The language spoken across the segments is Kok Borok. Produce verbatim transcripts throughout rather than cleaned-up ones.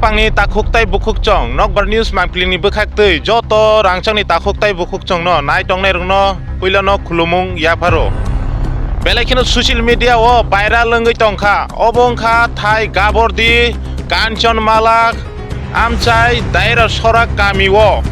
Pangni takhuk tai bukhuk chong, Nokbar News mangpilini bwkhak twi joto rangchakni takhuk tai bukhuk chongno nai tongnai rokno puilano khulumung yapharo. Belai kheno social media o viral wngwi tongkha, obo wngkha thai Gabordi, Kanchanmala, Amchai, Daira Sora kami o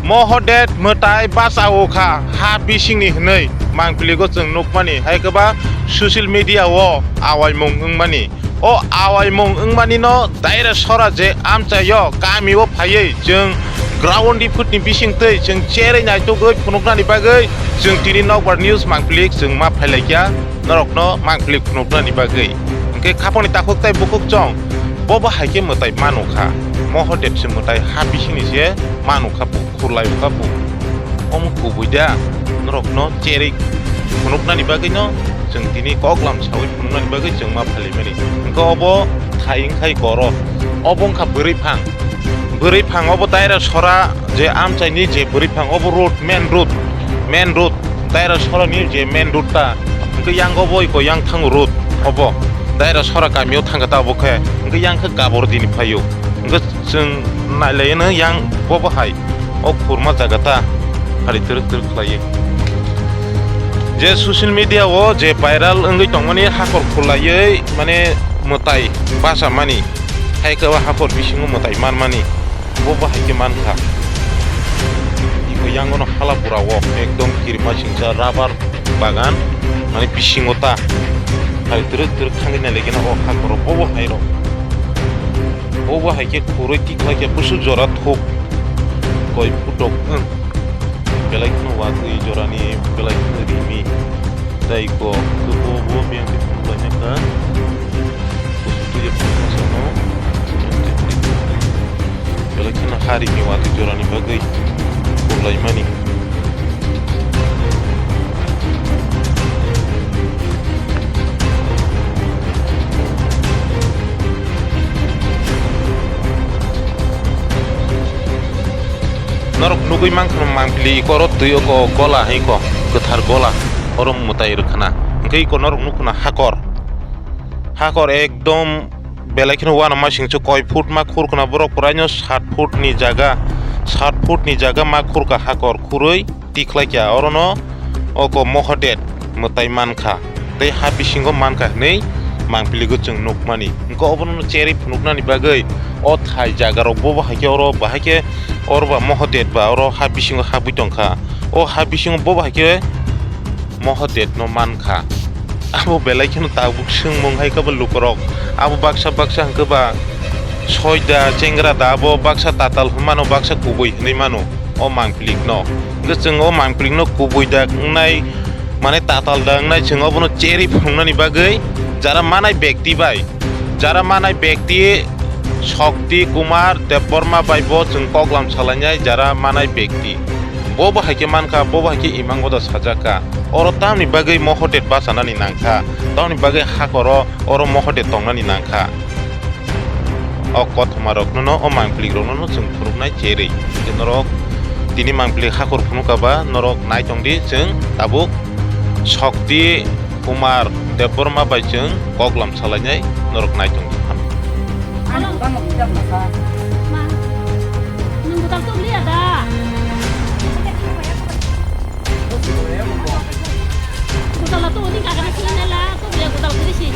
Mohodet mwtai basa o kha ha bisingni hwnwi mangpiligo chwng nukmani, hai khe ba social media o awaimung wngmani. O awaimung wngmani no Daira Sora je amchai o kami o phaiwi chwng ground report ni bising twi chwng cherwi naitugwi phunuknani bagwi chwng tini Nokbar News mangpilik chwng ma phailaikya, norokno mangpilik phunuknani bagwi. Hwnkhe khaponi takhuk tai bukhuk chong, bo bo hai khe mwtai manu kha, Mohodet se mwtai ha bisingni se manu kha bo. Khurlai wngkha bo. Omo kubui da, norokno cherwi phunuknani bagwino chwng tini koklam sawi phunuknani bagwi chwng ma phailaimani. Hwnkhe obo thai wngkhai koror. Obo wngkha bwrwi phang. Bwrwi phang obo Daira Sora je amchaini je bwrwi phang obo road, main road, main road. Daira Sorani je main road ta. Hwnkhe yang obo iko yang thango road obo. Daira Sora kamio thangkha ta obo khe. Hwnkhe yang khe Gabordini phaio. Hwnkhe Chwng nailaino yang bo bo hai o khurma jaga ta phari twrwk twrwk khlaiwi. Je social media o je viral wngwi tongmani hakor khulaiwi mane mwtai basa mani, hai khe o hakor bisingo mwtai manmani bo bo hai khe mankha. Iko yangono hala pura o ekdom kirima singsa rubber bagan, mane bisingo ta hai twrwk twrwk thangwi nailaikhe na o hakoro bobo hai rok. Bobo hai khe khurui tikhlai khe busu jora thuk koi putok wng. Belai kheno watwi jorani belai kheno rimi tei ko khe bo bo biyang khe phunuk laina kha. Busu twi phunuk masa no. Belai kheno ha rimi watwi jorani bagwi khurlaimani. Norok nugui mankha mangpili iko oro twi oko gola hai ko kwthar gola oro mwtai rwkhana hwnkhe iko norok nukhuna hakor hakor ekdom. Belai kheno uanama singcha koi foot ma khurkhna borok, puraino sat foot ni jaga, sat foot ni jaga ma khurkha hakor khurui tikhlaikha. Orono oko Mohodet mwtai mankha tei ha bisingo mankha hinui mangpiligo chwng nukmani. Hwnkhe obono cherwi phunuknani bagwi o thai jagarok bobo haikhe oro bahaikhe oro ba Mohodet ba oro ha bisingo habwi tongkha. O ha bisingo bobo haikhe Mohodet no mankha. Abo belai kheno tabuk swngmung hai khe bo lukurok. Abo baksa baksa hwnkhe ba soida chengra da abo baksa tatal hwnmano baksa kubui hwnwi mano o mangplik no. Hwnkhe chwng o mangplik no kubui da wngnai mane tatal da wngnai chwng obono cherwi phunuknani bagwi jara manai bekti bai. Jara manai bekti Shakti Kumar Debbarma bai bo chwng koklam salainai jara manai bekti. Bo bo hai khe mankha, bo bo hai khe imang goda sajak kha. Oro tamni bagwi Mohodet bachanani nangkha, tamni bagwi hakoro oro Mohodet tongnani nangkha. O kothoma rokno no, o mangplik rokno no chwng phunuknai cherwi. Je norok tini mangplik hakor phunukha ba norok nai tongdi chwng tabuk Shakti Kumar Debbarma bai chwng koklam salainai norok nai tongdi phano. Ma, nwng bwtal tubliya da? Bwtal la tubu ni kagana sinai la, tubliya bwtal kwrwi si.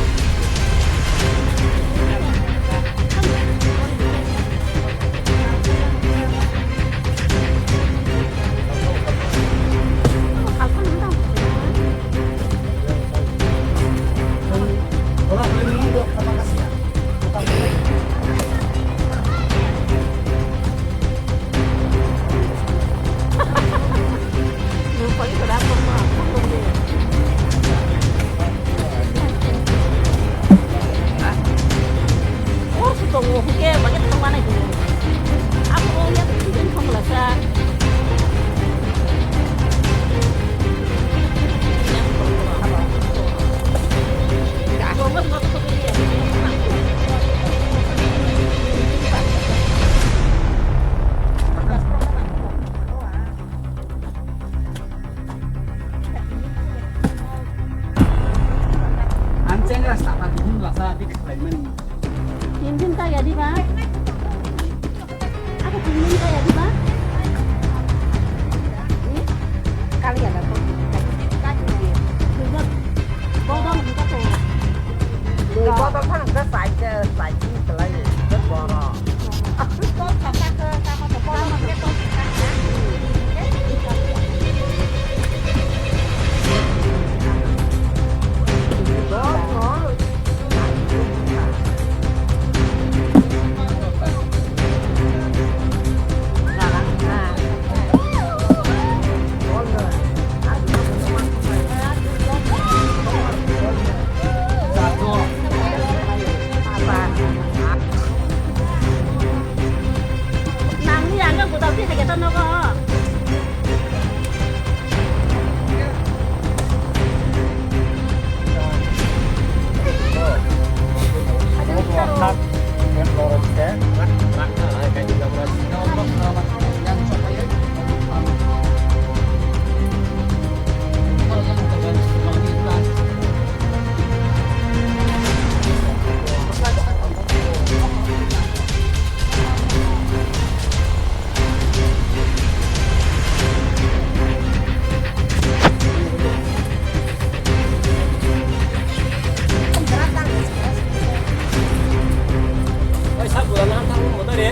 Oi, sa bulan lang thang mo tare.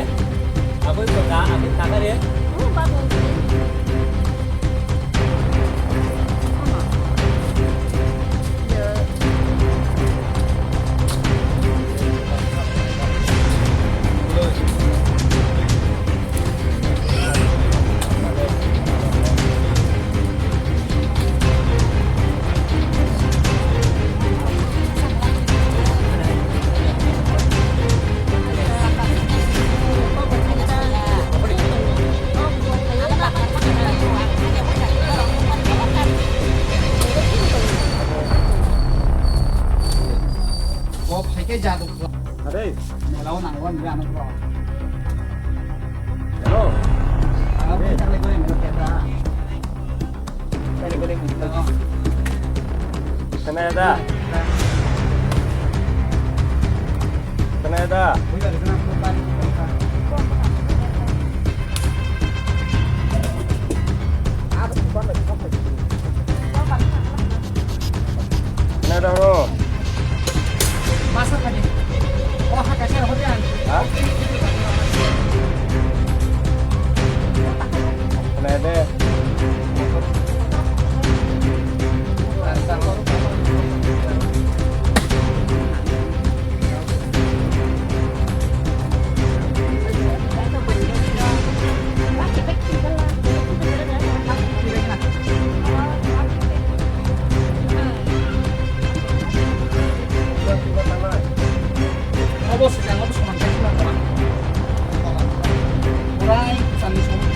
Aboi ko da, aboi ta tare. Kok hai khe jadu. Are. Mela o nango ni ano ko. Hello. Ano ko chale ko ni mela keta. Chale ko ni mela. Kana da. Kana da. Kana da ho. Masa tadi. Oh, haka kera hobi an. Ha? Kana da. Obo swkang, obo soman khe khna tong. Purai kwchangni soman.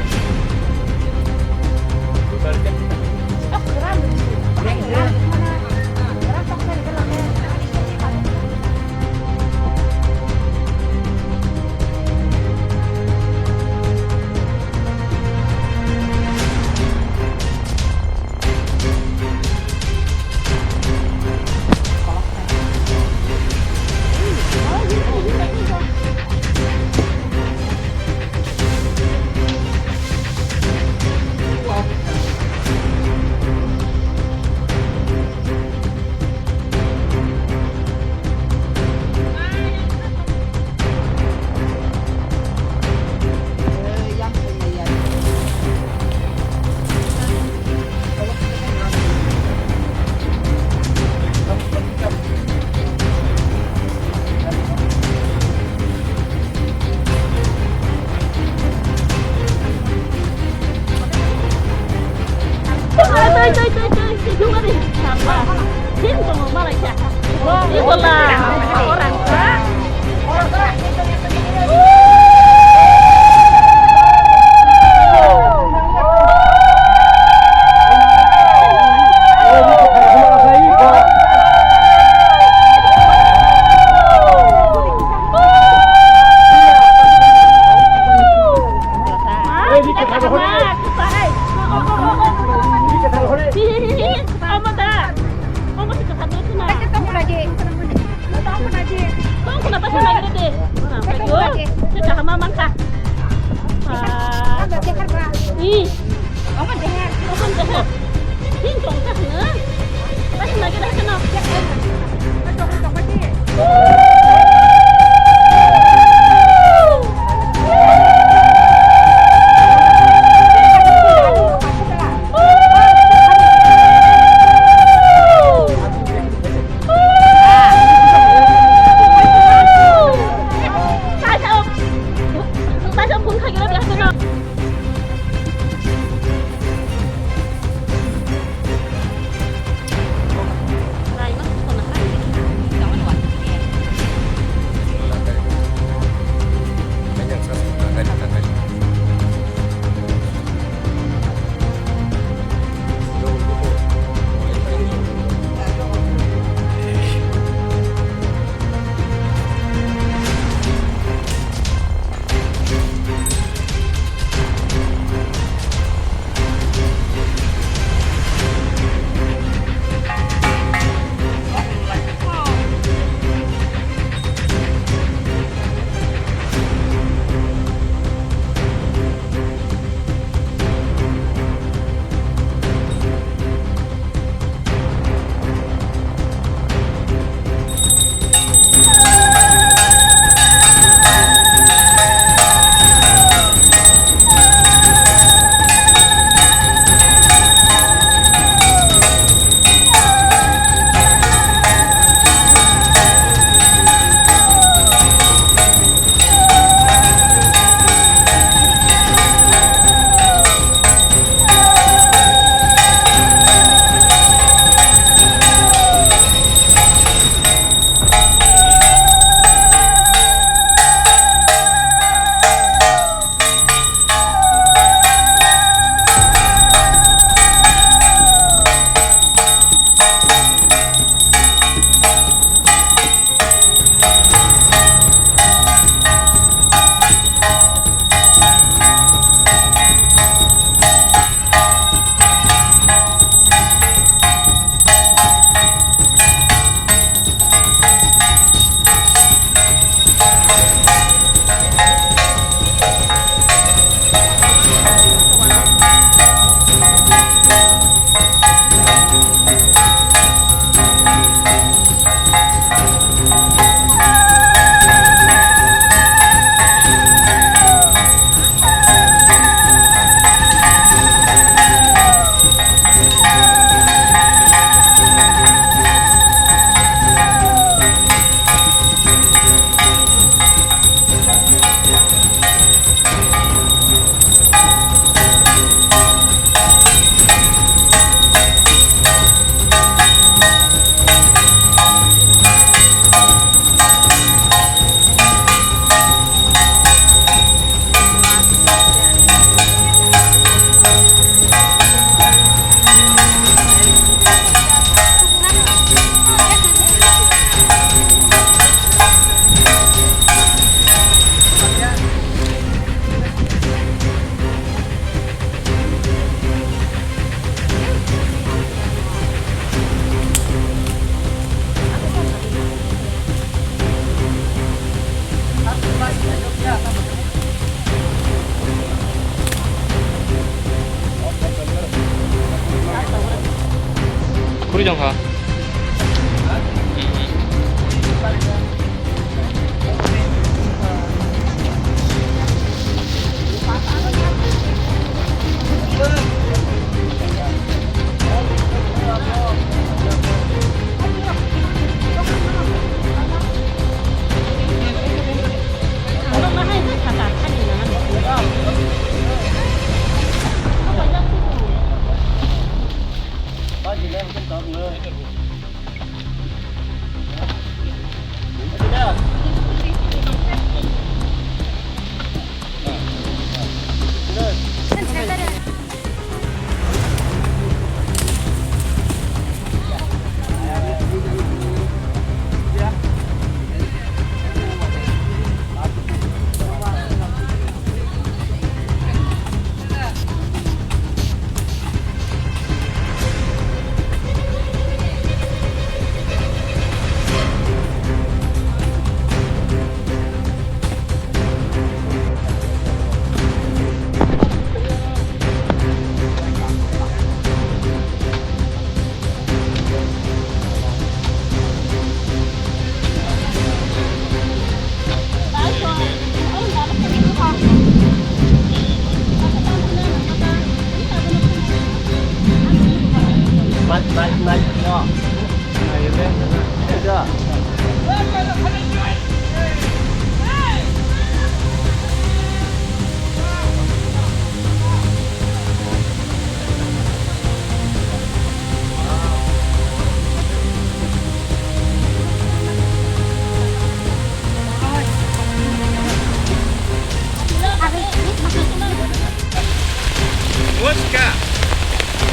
Jong ha.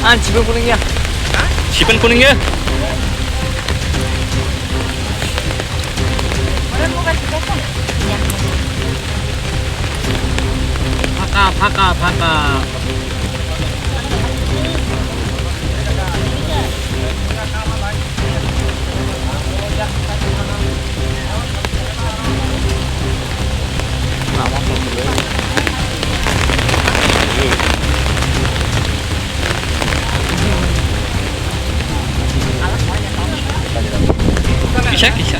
Ang sibin kuning ya. Sibin kuning ya. Phaka, phaka, phaka. Kisa, kisa.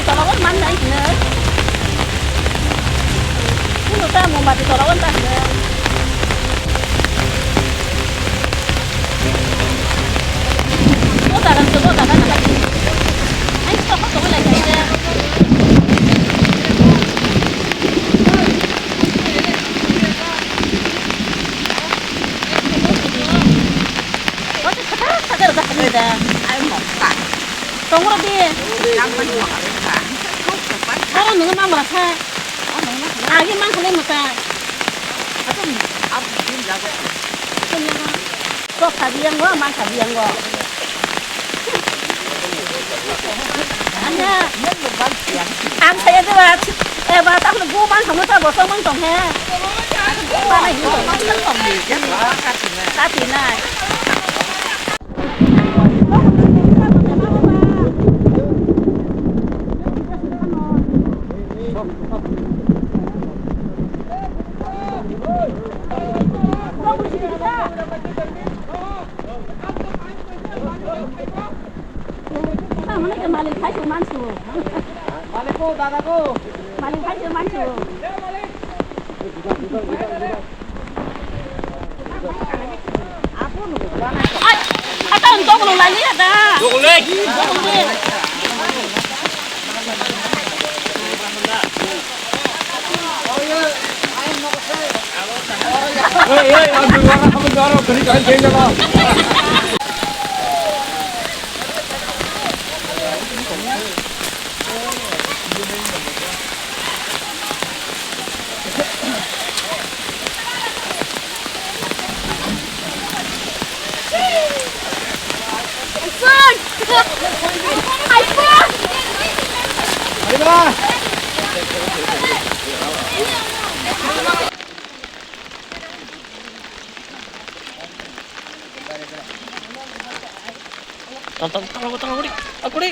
Tola o man nai hino. Kuno ta mo mati tola o ta hino. O ta ran to, o ta ran to. Ai, to ko to lai kai. Wati sakar sakar dah ni dah. Ai mokta. Tongro di. Yang mani mokta. Aro nungo mang masa. Agi mang khalai masa. Atum ab din jago. Sok sabi yang go, mang sabi yang go. Anya. Ang saya tu ba, eh ba tak lu go mang kamu tak bosong mang tong he. Go mang itu mang tong ni. Tapi nai. Malik hai se mansu. Malik ko, dada ko. Malik hai se mansu. Ai, ata ang toklo lali ada. Toklo. Hey, hey, ang dulu na kami daro kani kani kani na. Tang tang tang tang kuri, kuri.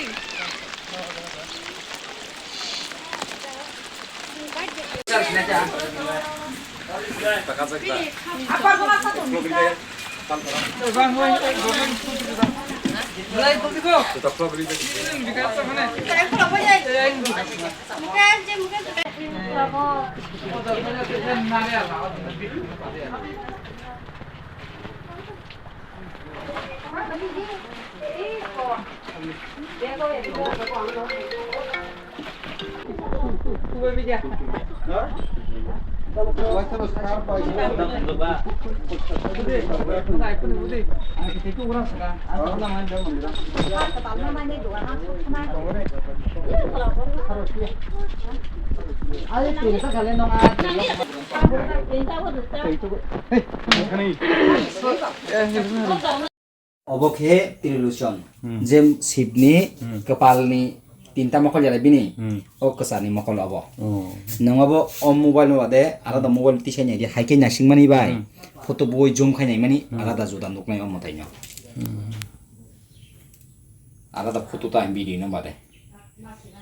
Obo khe Trilochon, hmm, je Shivni, hmm, kwpalni tinta mokol jara bini, hmm, o kwchani mokol obo. Oh. Nwng obo o mobile no bade, arada, hmm, mobile tisai nai di, hai khe naisingmani bai, hmm, photo boi zoom khai naimani, hmm, arada juda nuknai o mwtaino. Hmm. Arada photo ta video no bade.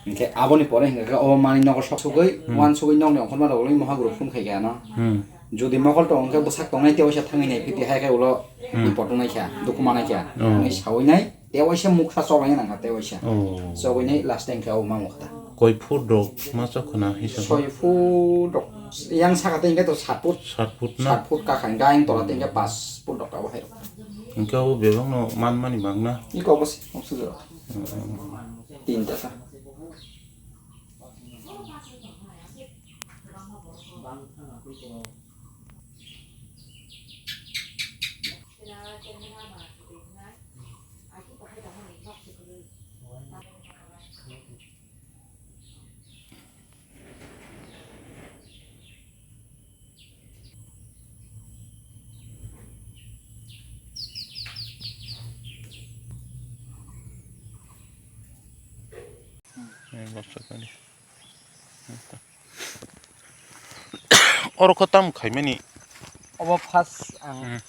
Hinkhe aboni pore hinkhe o manwi nogo sok sugwi, hmm, uansugwi nokni ongkhorma rogwi mohaguru phone khai khe ano. Hmm. Jodi mokol tong hinkhe bwsak tongnai tei waisa thangwi nai phiti hai khe ulo, hmm, bipot wngnai kha, dukhu manai kha. Oh. Hwnwi sawi nai tei waisa muksa chobangya nang kha tei waisa. Oh. Chobwi nai last time khe o mamo kha ta. Koi foot rok ma chok khna hisab? Soi foot rok. Yang saka tei hinkhe to sat foot. Sat foot na? Sat foot kakha hinkhe ayang tola tei hinkhe pas foot rok abo hai rok. Hinkhe o bebak no man mani bang na? Iko obo se, obo se jora. Hmm. Tinta ta. Oro kho tamo khaimani? Obo first ang, hmm,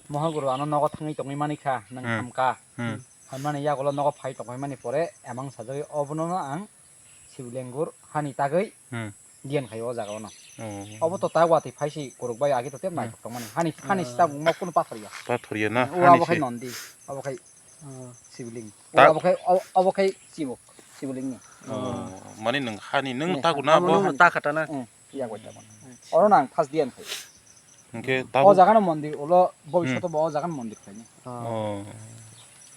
Mohaguru ano nogo thangwi tongwi manikha, nang, hmm, thamkha. Hmm. Phaimani yagulo nogo phai tongwi mani pore emang sajagwi obono no ang Siwlengur hani tagwi, hmm, diyan khaio o jaga ono. Oh. Obo to ta watwi phaisi kuruk bai agi to tep, hmm, naithok tongmani. Hani, hani, ah, sita buma kunu pathor ya. Pathor ya na? O hani abo khai se nondi, abo khai, ah, sibling. Ta- O abo khai, o-, abo khai chimuk, sibling ni. Oh, mani nwng hani nwng Eh, tago na abo bo? Nwng ta kha ta na. Hmm, iya goi ta mano. Oro nang first diyan khai. Hingke O tago. Jaga no mondir ulo bobishoto Hmm. bo o jaga no mondir khlaini. Oh. Oh.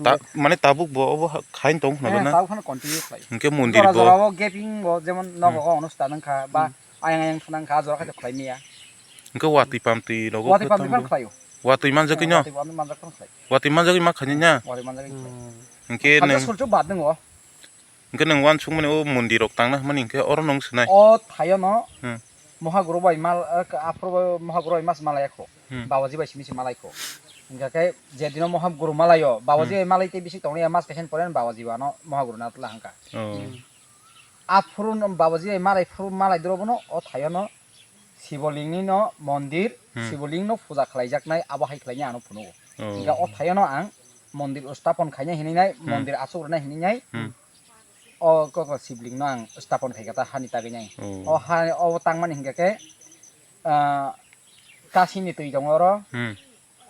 Ta-, mane tabuk bo obo ha-, khain tong khna Eh, na? Tabuk khano continue khlai. Hingke mondir Jora bo. Jora o gaping o jemon nogo Hmm. o onusthan wngkha ba Hmm. ayang ayang thana wngkha, jora khaito khlai maya. Hingke watwi pamtwi rogo Watwi khe pamtwi tamo. Phano khlaio. Watwi manjak Eh, kino? Watwi pamtwi manjak phano khlai. Watwi manjak ma khaini na? Watwi manjak khlai. Hmm. Hingke Hamya nwng sulchu bad nwngo. Hingke nwng wansukmani o mondir rok tangna hwnmani hingke oro nwng swnai. O thaio no Hmm. Mohaguru bai mal, eh, aphuru bai Mohaguru bai mas malai kho. Hmm. Babaji bai simi se malai kho. Hingka khe je dino Mohaguru malaio, Babaji Hmm. bai malai tei bisi tongni mas kaisa ni pore Babaji bo ano Mohaguru na tla hangka. Oh. Hmm. Aphuru no Babaji bai malai phuru malai duro bono o thaio no Sibolingni no mondir, Hmm. Siboling no puja khlaijaknai abo hai khlaini ano phunugo. Oh. Hingka o thaio no ang mondir stapon khaina hinwi nai, Hmm. Mondir asuk rwna hinwi nai. Hmm. O kok Sibling no ang stapon khai kha ta hani tagwi nai. Oh. O ha o tangmani hingka khe, ah, Kasini twi tongo oro, Hmm.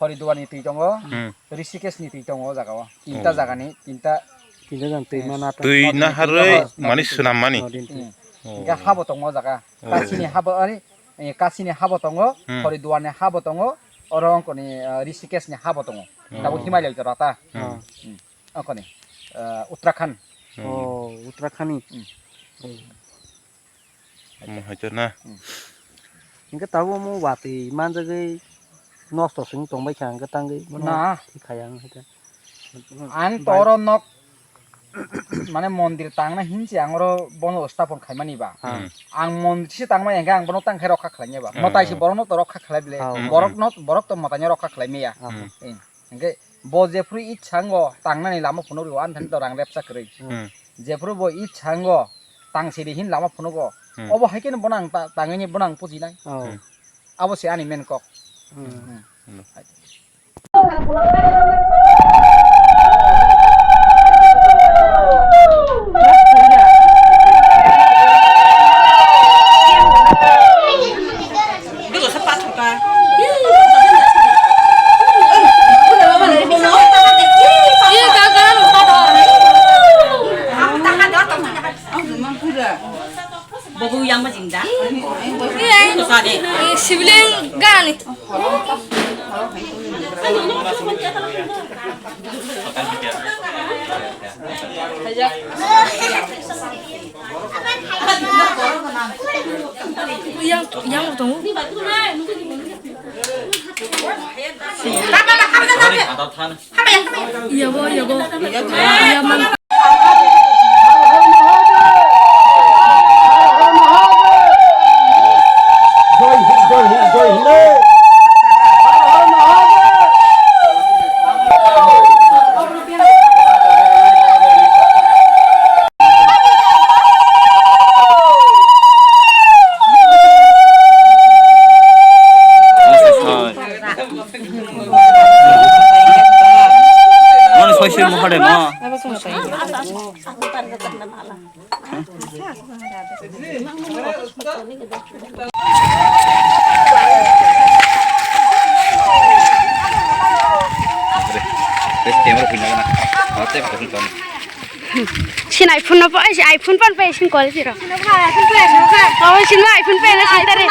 Horiduar ni twi tongo, Hmm. Rishikesh ni twi tongo o jaga o. Tinta Oh. Jaga ni, tinta Tinta jang twi Eh, mana ta. Twi Nodini naharwi twi mani tongo. Swnam mani. Nodini twi. Hmm. Oh. Hingke habo tongo o jaga. Oh. Kasini habo, ani, eh, Kasini habo tongo, Hmm. Horiduar ni habo tongo, oro ongkoni, ah, Rishikesh ni habo tongo. Oh. Tabuk Himalaya jora ta. Hmm. Hmm. Ongkoni, ah, Uttarakhand. Hmm. Oh, Uttarakhand ni. Hmm. Oh. Hmm, hai to na. Hmm. Hingke tabuk omo watwi manjagwi nosto se wng tongbai kha, hingke tangwi bono Na. Thik khaya wng hai ta. Ang Bai- to oro nok, mane mondir tangna hinsi ang oro bono stapon khaimani ba. Ah. Hmm. Ang mondir se tangmani hingke ang bono tang khe rokha khlainai ba. Hmm. Motai se borok no to rokha khlai bile. Ah. Hmm, Borok hmm. No, borok to motai no rokha khlai maya. Ah. Hmm. Eh, hingke bo jephru itsa ango tangnani lama phunuk rio ani thani to rang repsa kwrwi. Hmm. Jephru bo itsa ango tang siri hin lama phunugo. Hmm. Obo hai khe no bono ang ta-, tangwi ni bono ang pujinai. Oh. Hmm. Abo se ani main kok. Hmm. Hmm. Hmm. Bobo yang majing da. Iya. Sibling gani. Yang, yang tong. Iya, bo, iya, bo. Iya, man. Mani soisoi mohade ma. Sin iPhone no pa, iPhone pan pa sin quality ro. Aw, sin ma iPhone pa na sin tare.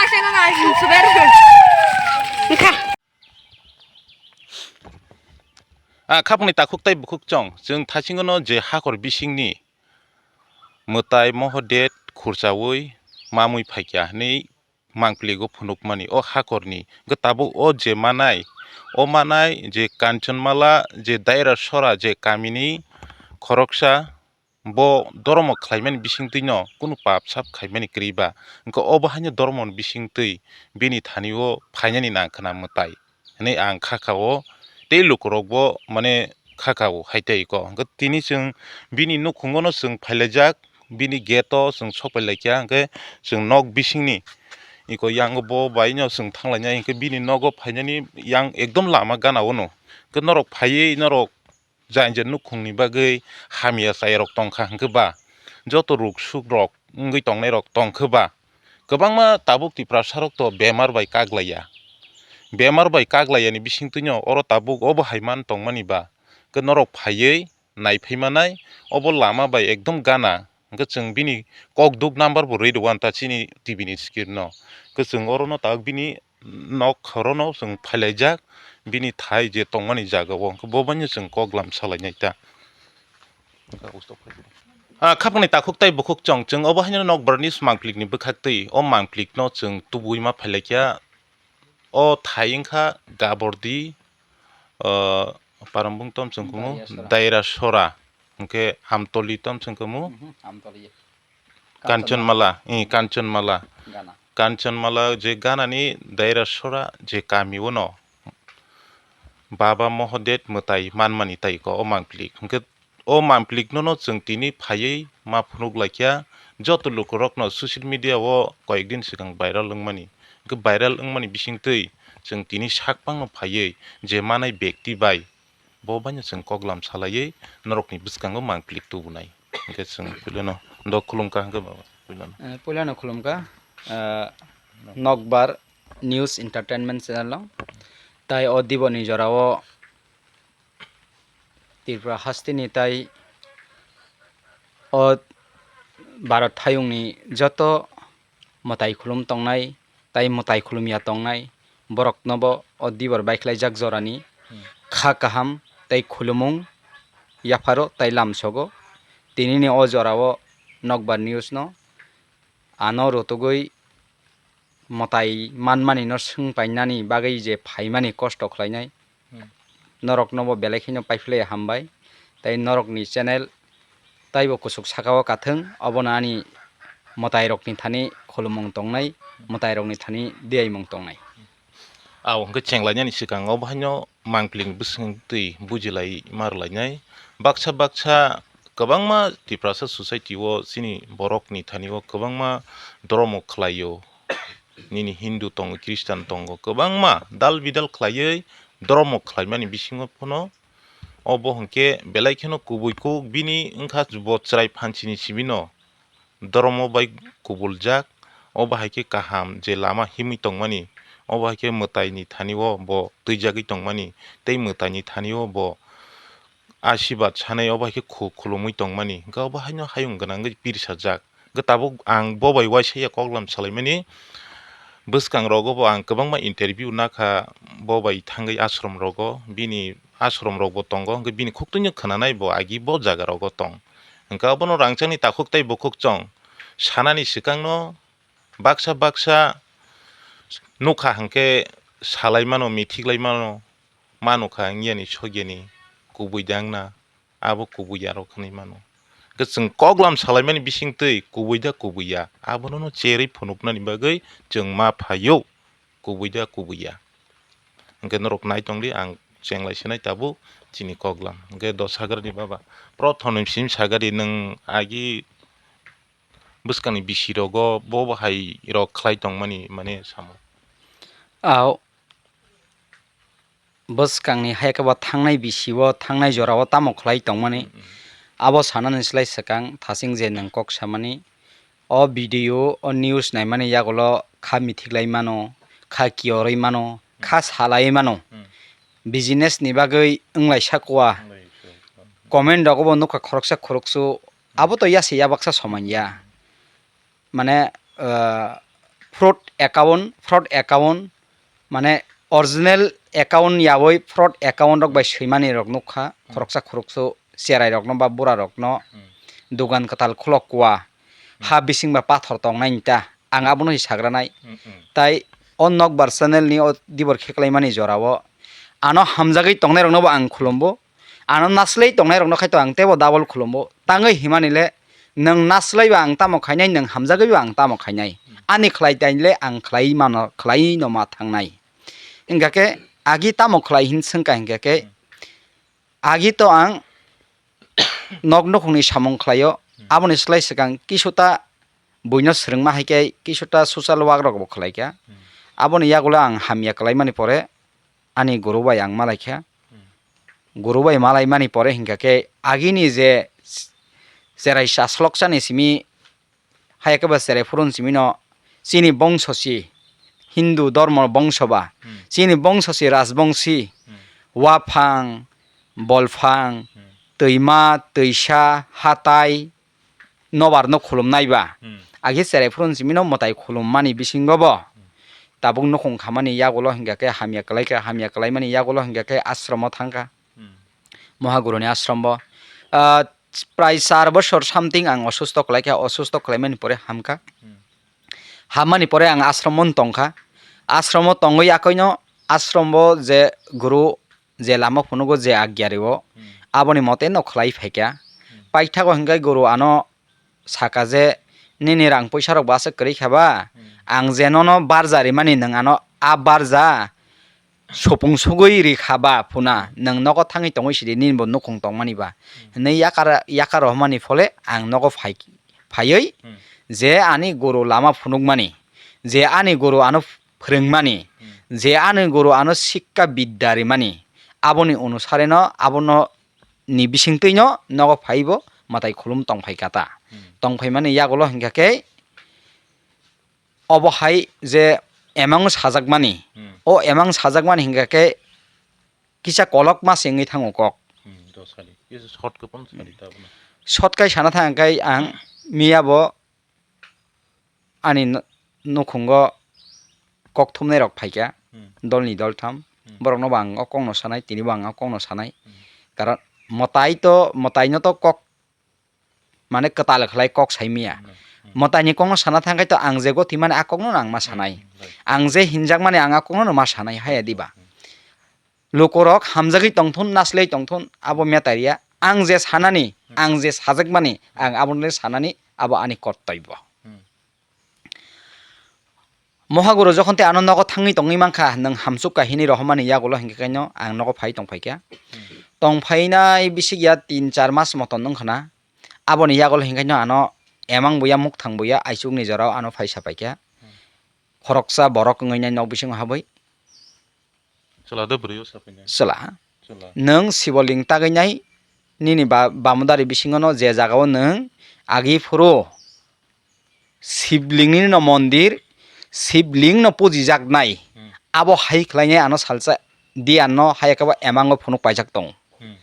Kha. Ah, khapungni takhuk tei bukhuk chong, chwng thasingono je hakor bisingni mwtai Mohodet khurchaui mamui phaikya hwnwi mangpiligo phunukmani o hakorni. Hwnkhe tabuk o je manai, o manai je Kanchanmala, je Daira Sora, je kamini khoroksa, bo doromo khlaimani bisingtwino kunu pap sap khaimani kwrwi ba, hwnkhe obo haino doromoni bisingtwi bini thani-o phainani nang khna mwtai hwnwi ang kha kha-o, tei lukurokbo, mane, kha kha-o hai tei kok. Hwnkhe tini chwng bini nukhungono chwng phailaijak, bini gate-o chwng sok pai laikha, hwnkhe chwng nok bisingni iko yango bo baino chwng thang lainai, hwnkhe bini nogo phainani yang ekdom lama gana-o no. Hwnkhe norok phaiwi norok jai je nukhungni bagwi hamya chayarok tongkha hwnkhe ba, joto ruk suk rok wngwi tongnairok tongkhe ba, kwbangma tabuk Tiprasarok to bemar bai kaglaiya. Bemar bai kaglaiyani bisingtwino oro tabuk obo hai man tongmani ba, khe norok phaiwi naiphaimanai, obo lama bai ekdom gana. Hwnkhe chwng bini kok duk number bo rwi rwkha ta chini T V ni screen no. Hwnkhe chwng oro no tabuk bini nok horo no chwng phailaijak, bini thai je tongmani jaga o, hwnkhe bo bai no chwng kok lam salainai ta. Ah, khapangni takhuk tai bukhuk chwng, chwng obo haino nokbar ni mangplik ni bwkhak twi, o mangplik no chwng tubui ma phailaikha. O thai wngkha Gabordi, ah, Parambung tom chwng kumu, Dairasora. Dairasora, hwnkhe Hamtoli tom chwng kumu, Mhm, Hamtoli. Kanchanmala, eh, Kanchanmala. Gana. Kanchanmala je ganani Dairasora je kami o no Baba Mohodet mwtai manmani tai ko o mangplik. Hwnkhe o mangplik no no chwng tini phaiwi ma phunuk laikha, joto lukurokno social media o koyek din swkang viral wngmani. Hwnkhe viral wngmani bisingtwi chwng tini sakphangno phaiwi je manai bekti bai bo baino chwng koklam salaiwi norokni bwskango mangplik tubunai. Hwnkhe chwng puilano do khulumkha hwnkhe baba puilano. Eh, puilano khulumkha, eh, Nokbar News Entertainment channel no. Tai o diboni jorao Tripura hasteni tai o Bharat hayungni joto mwtai khulum tongnai tai mwtai khulumya tongnai, boroknobo o dibor baikhlaijak jorani Hmm. kha kaham tei khulumung yapharo tai lamsogo. Tinini o jorao Nokbar News no ano rutugwi mwtai manmani no swng painani bagwi je phaimani kosto khlainai, Hmm. noroknobo belai kheno paiphlai hambai. Tei norokni channel taibo kuchuk sakao kathwng, obono ani mwtairokni thani khulumung tongnai, mwtairokni thani diyaimung tongnai. Abo hwnkhe chenglainani swkang obo haino mangpilini bwswng twi bujilai ma rwlainai. Baksa baksa kwbangma Tiprasa society o chini borokni thani o kwbangma dhormo khlaio. Nini Hindu tongo, Christian tongo, kwbangma dal bidal khlaiwi dhormo khlaimani bisingo phano obo hwnkhe belai kheno kubui kuk bini wngkha bo chwrai phanchini simi no. Dhormo bai kubuljak, o bahai khe kaham je lama himwi tongmani, o bahai khe mwtaini thani o bo twijagwi tongmani, tei mwtaini thani o bo asibad sanai o bahai khe khu-, khulumwi tongmani, hwnkhe o bahaino hayung gwnangwi pirsajak. Hwnkhe tabuk ang bo bai uaisa ya koklam salaimani, bwskang rogo bo ang kwbangma interview nakha, bo bai thangwi ashram rogo, bini ashram rok bo tongo, hwnkhe bini khuk tungno khwnanai bo agi bo jaga rogo tong. Hwnkhe abono rangchakni takhuk tei bukhuk chwng sanani swkangno baksa baksa nukha hwnkhe salai mano, mithiklai mano, ma nukha wngyani sogyani kubui dangna, abo kubui yarok hwnwi mano. Hwnkhe chwng koklam salaimani bisingtwi kubui da kubui ya, abono no cherwi phunuknani bagwi chwng ma phaio. Kubui da kubui ya. Hwnkhe norok nai tongdi, ang chenglai sinai tabuk chini koklam. Hwnkhe dos hagrani baba, prothom ni sim sagari nwng agi bwskangni bisi rogo bo bahai rok khlai tongmani mane samo. Ao bwskangni hai khe bo thangnai bisi o, thangnai jora o tamo khlai tongmani, Mm, mm. abo sanani slai swkang thasing je nwng kok samani. O video, o news naimani yagulo kha mithiklai mano, kha kiyorwi mano, kha salaiwi mano. Hmm. Business ni bagwi wnglaisa kua. Wnglaisa kua. Comment rogo bo nukha khoroksa khoroksu, abo to yase yabaksa somanya. Mane, ah, fraud account, fraud account, mane original account yaui fraud account rok bai swimani rok nukha, Hmm. khoroksa khoroksu cherai rokno ba bura rokno Hmm. dogan kwtal khulok kua, ha bising ba pathor tongnaini ta, ang abono se sagranai. Hmm, hmm. Tai o nokbar channel ni o dibor kheklaimani jorao ano hamjagwi tongnai rokno bo ang khulumbo, ano naslai tongnai rokno khai to ang teibo double khulumbo, tangwi himani le nwng naslai ba ang tamo khainai, nwng hamjagwi ba ang tamo khainai, ani khlai tainle ang khlai mano, khlai no ma thangnai. Hingkha khe agi tamo khlai hin swngkha hingkha khe, agi to ang nok nukhungni samung khlaio, aboni slai swkang kisuta buino swrwngma hai khe kisuta social work rok bo khlaikha. Aboni yagulo ang hamya kwlaimani pore ani guru bai ang malaikha. Guru bai malaimani pore hingkha khe agini je cherai chaslok chani simi Hai khe ba cherai phuru simi no chini bongso si, Hindu dhormo bongso ba, Hmm. chini bongso si rajbongsi, Hmm. waphang, bolphang, Hmm. twima, twisa, hatai, nobar no khulumnai ba. Hmm. Agi cherai phuru simi no mwtai khulummani bisingo bo. Hmm. Tabuk nukhung khamani yagulo hingka khe hamya kwlai kha, hamya kwlaimani yagulo hingka khe ashromo thangkha. Hmm. Mohaguruni ashromo. Ah, prai char bosor something ang osusto kwlai kha, osusto kwlaimani pore hamkha. Hmm. Hammani pore ang ashromo tongkha. Ashromo tongwi akoino ashromo je guru je lama phunugo je agya rio, hmm, aboni mote no khlai phaikha. Hmm. Paithago hingke guru ano saka je, "Nini rang puisa rok bo aswk kwrwi kha ba? Hmm. Ang je nono barja rimani nwng ano a barja supung sugwi ri kha ba phuna, nwng nogo thangwi tongwi sidi nini bo nukhung tongmani ba?" Hmm. Hwnwi yakar, yakar rohormani phole ang nogo phai, phaiwi, hmm, je ani guru lama phunukmani, je ani guru ano phwrwngmani, hmm, je ani guru ano sikka bidya rimani, aboni onusareno abono ni bisingtwino nogo phaibo mwtai khulum tongphai kha ta. Hmm. Tongphaimani yagulo hingkha khe obo hai je emang sajakmani, hmm, o emang sajakmani hingkha khe kisa kolokma se wngwi thango kok. Hmm, do sadi. Kisa short khe pono sadi ta abono. Short kai sana thang khe ang miya bo ani n-, nukhungo kok thumnai rok phaikha, hmm, dolni doltham. Hmm. Borokno bo ang o kokno sanai, tini bo ang o kokno sanai. Hmm. Karon mwtai to, mwtaino to kok mane kwtal khlai kok sai miya. Hmm. Hmm. Mwtaini kokno sana thang khe to ang je gothi mani a kokno ang ma sanai. Hmm. Right. Ang je hinjak mani ang a kokno ma sanai, haya diba? Hmm. Lukurok hamjagwi tongthun, naslai tongthun, abo metaria. Ang je sanani, hmm, ang je sajakmani, ang abono sanani, abo ani kortoibo. Hmm. Mohaguru jokhon tei ano nogo thangwi tongwi mankha, nwng hamchuk kahini rohormani yagulo hingkhe kaino ang nogo phai tongphaikha. Hmm. Tongphainai bisik ya tin char mas moton wngkhana. Aboni yagulo hingkhe kaino ano emang buya, mukthang buya, aichukni jorao ano phai sapaikha. Hmm. Khoroksa borok wngwi nai nok bisingo habwi. Chwla do bwrwi o sapainai. Chwla. Chwla. Nwng Siboling tagwi nai nini ba-, bamodari bisingono je jagao nwng agi phuru Siblingni no mondir, Sibling no pujijaknai. Hmm. Abo hai khlainai ano salsa diyan no hai khe bo emango phunuk paijak tongo. Hmm.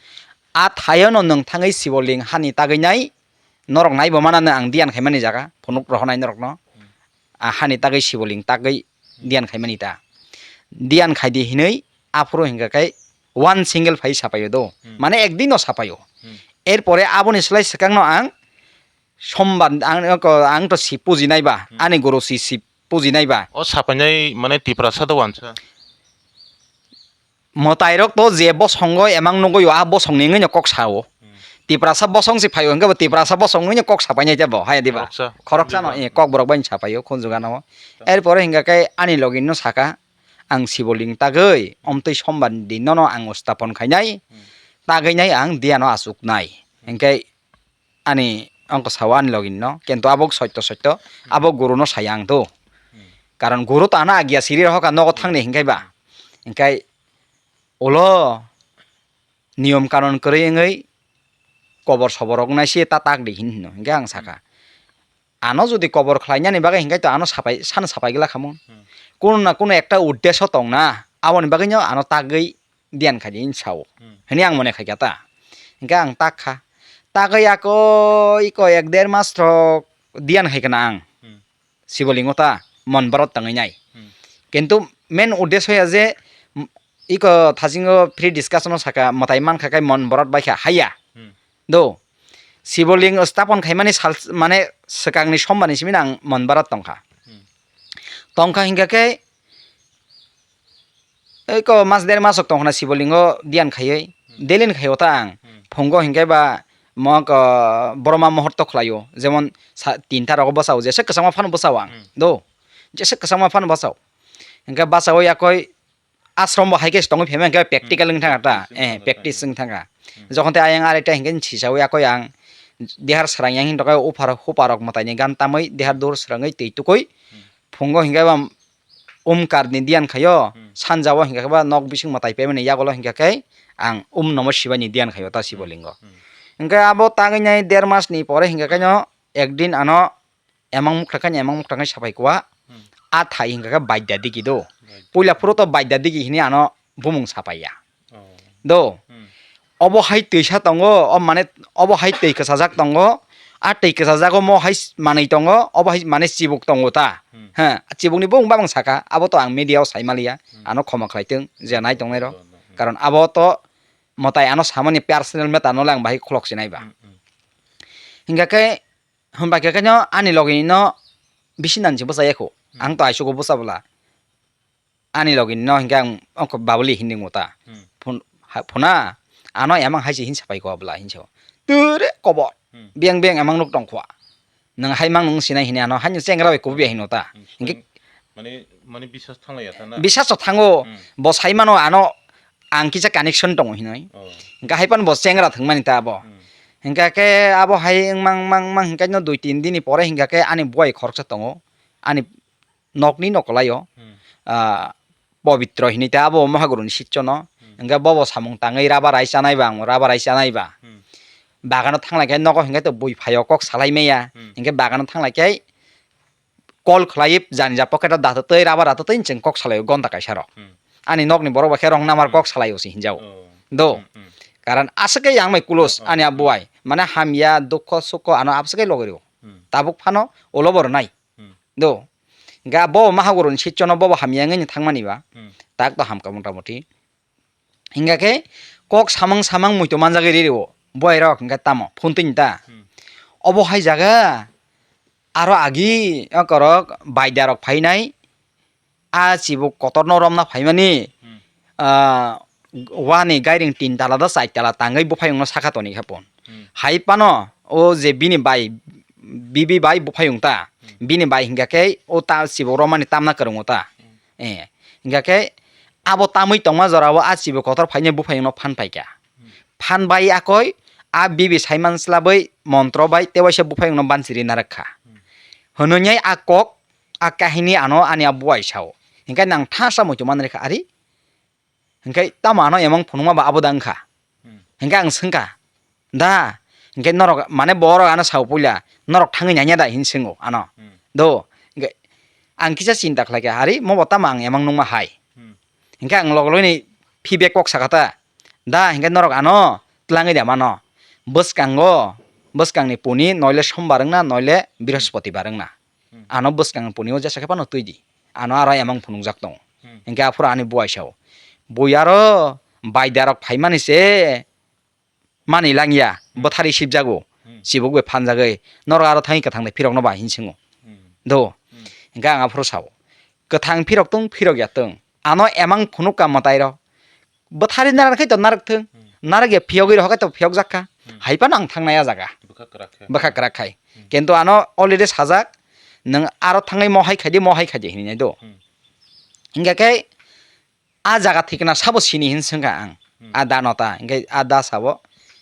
A thaio no nwng thangwi Siboling hani tagwi nai, norok naibo manano ang diyan khaimani jaga, phunuk rohonai norokno. Hmm. A hani tagwi Siboling tagwi diyan khaimani ta. Diyan khaidi hinwi aphuru hingkha khe one single phai sapaio do. Hmm. Mane ekdin no sapaio. Hmm. Erpore aboni slai swkangno ang sombar ang, ang to si pujinai ba, hmm, ani guru si, si pujinai ba. O sapainai mane Tiprasa do wansa. Mwtairok to je bosongo emang nugwi o, a bosongni wngwi no kok sao. Hmm. Tiprasa bosong se phaio hwnkhe bo Tiprasa bosong wngwi no kok sapainai tebo, hai diba? Khoroksa. Khoroksa no, diba? Eh, kokborok bai sapaio khunjugano. Ta. Erpore hingkha khe ani login no saka, ang Siboling tagwi, omtwi sombar din nono ang ustapon khainai, hmm, tagwi nai ang diyano achuknai. Hmm. Hingkhe ani ongko sao ani login no, kintu abo soito soito, hmm, abo guru no sai ang to. Hmm. Karon guru to ano agya siri rohoka nogo thangni hingkhe ba. Hingkhe ulo niyom kanon kwrwi wngwi kobor sobor rok nai se ta tak di hin hino. Hingke ang saka, ano jodi kobor khlainani bagwi hingke to ano sapai, sano sapai glak hamung. Hmm. Kuno na kuno ekta uddesho tong na, aboni bagwi no ano tagwi diyan khai di hin sao. Hmm. Hini ang mone khai kha ta. Hingke ang tak kha. Tagwi ako iko ek der mas rok diyan khai kana ang. Hmm. Sibolingo ta mon borot tangwi nai. Hmm. Kintu main uddesho ya je, m-, iko thasingo free discussion o saka mwtai mankha kai mon borot bai kha haya. Hmm. Do. Siboling stapon khaimani sal, mane swkangni sombarni simi nang mon borot tongkha. Hmm. Tongkha hingkha khe Eko mas der masok tongkhna Sibolingo diyan khaiwi, hmm, daily ni khaio ta ang. Hmm. Phungo hinkhe ba mok, ah, boroma mohorto khlaio, jemon sa-, tinta rogo bwsao, jesa kwchangma phano bwsao ang. Hmm. Do, jesa kwchangma phano bwsao. Hinkhe bwsao yakoi ashram bo hai khe se tongwi phaima hinkhe practical, hmm, wng thangkha ta. Practice wng thangkha ta. Eh, practice wng thangkha. Hmm. Jokhon tei ayang arekta hinkhe sisawi yakoi ang dihar srang yang hin tokhe uphar huparok mwtaini gan tamwi dihar dur srangwi twi tukui. Hmm. Phungo hinkhe ba Omkar ni diyan khaio, hmm, sanja o hinkha khe ba nok bising mwtai paimani yagulo hinkha khe ang Om Namo Shivaya ni diyan khaio ta Shivolingo. Hmm. Hinkhe abo tagwi nai der mas ni pore hinkha khe no ekdin ano emang mukta khe emang mukta khe sapai kua, hmm, a thai hinkha khe Baidya Digi do. Baidya. Puila phuru to Baidya Digi hini ano bumung sapaiya. Oh. Do. Hmm. Obo hai twisa tongo, o mane obo hai twi kwchajak tongo, A twi kwchajago mo hai s-, manwi tongo, obo hai mane chibuk tongo ta. Hmm. Ha, chibukni bung bamang saka, abo to ang media o sai maliya, Hmm. ano khoma khlai tong, je nai tongnai rok. Hmm. Karon abo to mwtai ano samani personal matter no le ang bahai khulok sinai ba. Hmm, hmm. Hingkha khe, hwnba khe khe no ani logi no bisi nan se bwsa yakho. Hmm. Ang to aisugo bwsa bwla. Ani logi no hingkhe ang ongkho babuli hindi ngo ta. Hmm. Phun-, ha-, phuna, ano emang hai se hinsa pai ko bwla hinsa. Ture kobor. Hmm. Biang biang emang nuk tong khwa. Nwng hai mang nwng sinai hini ano, hai nwng chengra bai kubu biya hino ta. Hmm. Hingkhe mane, mane bisas thanglaiya ta na? Bisas to thango. Hmm. Bo sai mano ano ang kisa connection tongo hinoi. Oh. Hingkhe hai pan bo chengra thwngmani ta abo. Hmm. Hingkha khe abo hai mang mang mang hingkhe no dui tin dini pore hingkha khe ani buai khoroksa tongo. Ani nokni nokolaio, Hmm. ah, Pobitro hinui ta abo Mohaguruni sitsono. Hmm. Hingkhe bobo samung tangwi rubber rai chanai ba, ang rubber rai chanai ba. Hmm. Bagano thanglai khe nogo hingkhe to bui phaio kok salai maya. Hmm. Hingkhe bagano thanglai khe call khlai jani ja pocket o datotwi rubber datotwi chwng kok salaio gonta kaisa rok. Hmm. Ani nokni borok bai khe wrong number Hmm. kok salaio se hinjao. Oh. Do. Hmm, hmm. Karon aswk khe yang bai close Oh, oh. ani a buai. Mane hamya, dukho, sukho ano aswk khe logi rwo. Hmm. Tabuk phano ulo bo rwnai. Hmm. Do. Ga bo Mahaguruni sitsono bobo hamya wngwi thangmani ba. Hmm. Tak to hamkha mota moti. Hingkha khe kok samang samang muitu manjagwi riri o. Boy rok hingkha tamo phone twi ta. Hmm. Obo hai jaga aro agi okorok baida rok phainai. A chibuk kotorno romna phaimani, Hmm. ah, wani gairing tin tala da char tala tangwi buphayungno sakha toni khe pon. Hmm. Hai phano o je bini bai, bibi bai buphayung ta, Hmm. bini bai hingkha khe o ta chibuk romani tamna kwrwngo ta. Hmm. Eh, hingkha khe abo tamwi tongma jorao a chibuk kotor phainai buphayungno phan paikha. Hmm. Phan bai akoi a bibi saiman slabwi montro bai tewaisa buphayungno bansiri narwkha. Hmm. Hwnwi a kok a kahini ano ani a buai sao. Hingkhe nang tha sa muitu manrikha ari? Hingkhe tamo ano emang phunukma ba abo da wngkha? Hmm. Hingkhe ang swngkha, "Da?" Hingkhe norok mane borok ano sao puila, "Norok thangwi nanya da?" hin swngo ano. Hmm. Do, hingkhe ang kisa chinta khlaikha, "Ari, mobo tamo ang emang nungma hai?" Hmm. Hingkhe ang logologni feedback kok sakha ta, "Da, hingkhe norok ano tlangwi da mano. Bwskango, bwskangni puni noile sombar wngna, noile brihospoti bar wngna." Hmm. Ano bwskang punio jesa khe phano twi di. Ano aro emang phunukjak tongo. Hmm. Hingkhe aphuru ani buai sao. Bui aro baida rok phaimani se mani langya, Hmm. bwthari sibjago. Hmm. Chibuk bai phanjagwi. Norok aro thangwi kwthang de phirokno ba hin swngo. Hmm. Do. Hmm. Hingkhe ang aphuru sao. Kwthang phirok tong, phirok ya tong. Ano emang phunuk ka mwtai rok. Bwthari narak khai to narak thung. Hmm. Narak ya phiyogwi rok khai to phiyok jak kha. Hmm. Hai phano ang thangnai a jaga. Bwkha kwrak khe. Bwkha kwrak khai. Hmm. Kintu ano already sajak, "Nwng aro thangwi mo hai khai di, mo hai khai di," hinwi nai do. Hmm. Hingkha khe a jaga thikna sabo sini hin swngkha ang. Hmm. A da no ta. Hingkhe a da sabo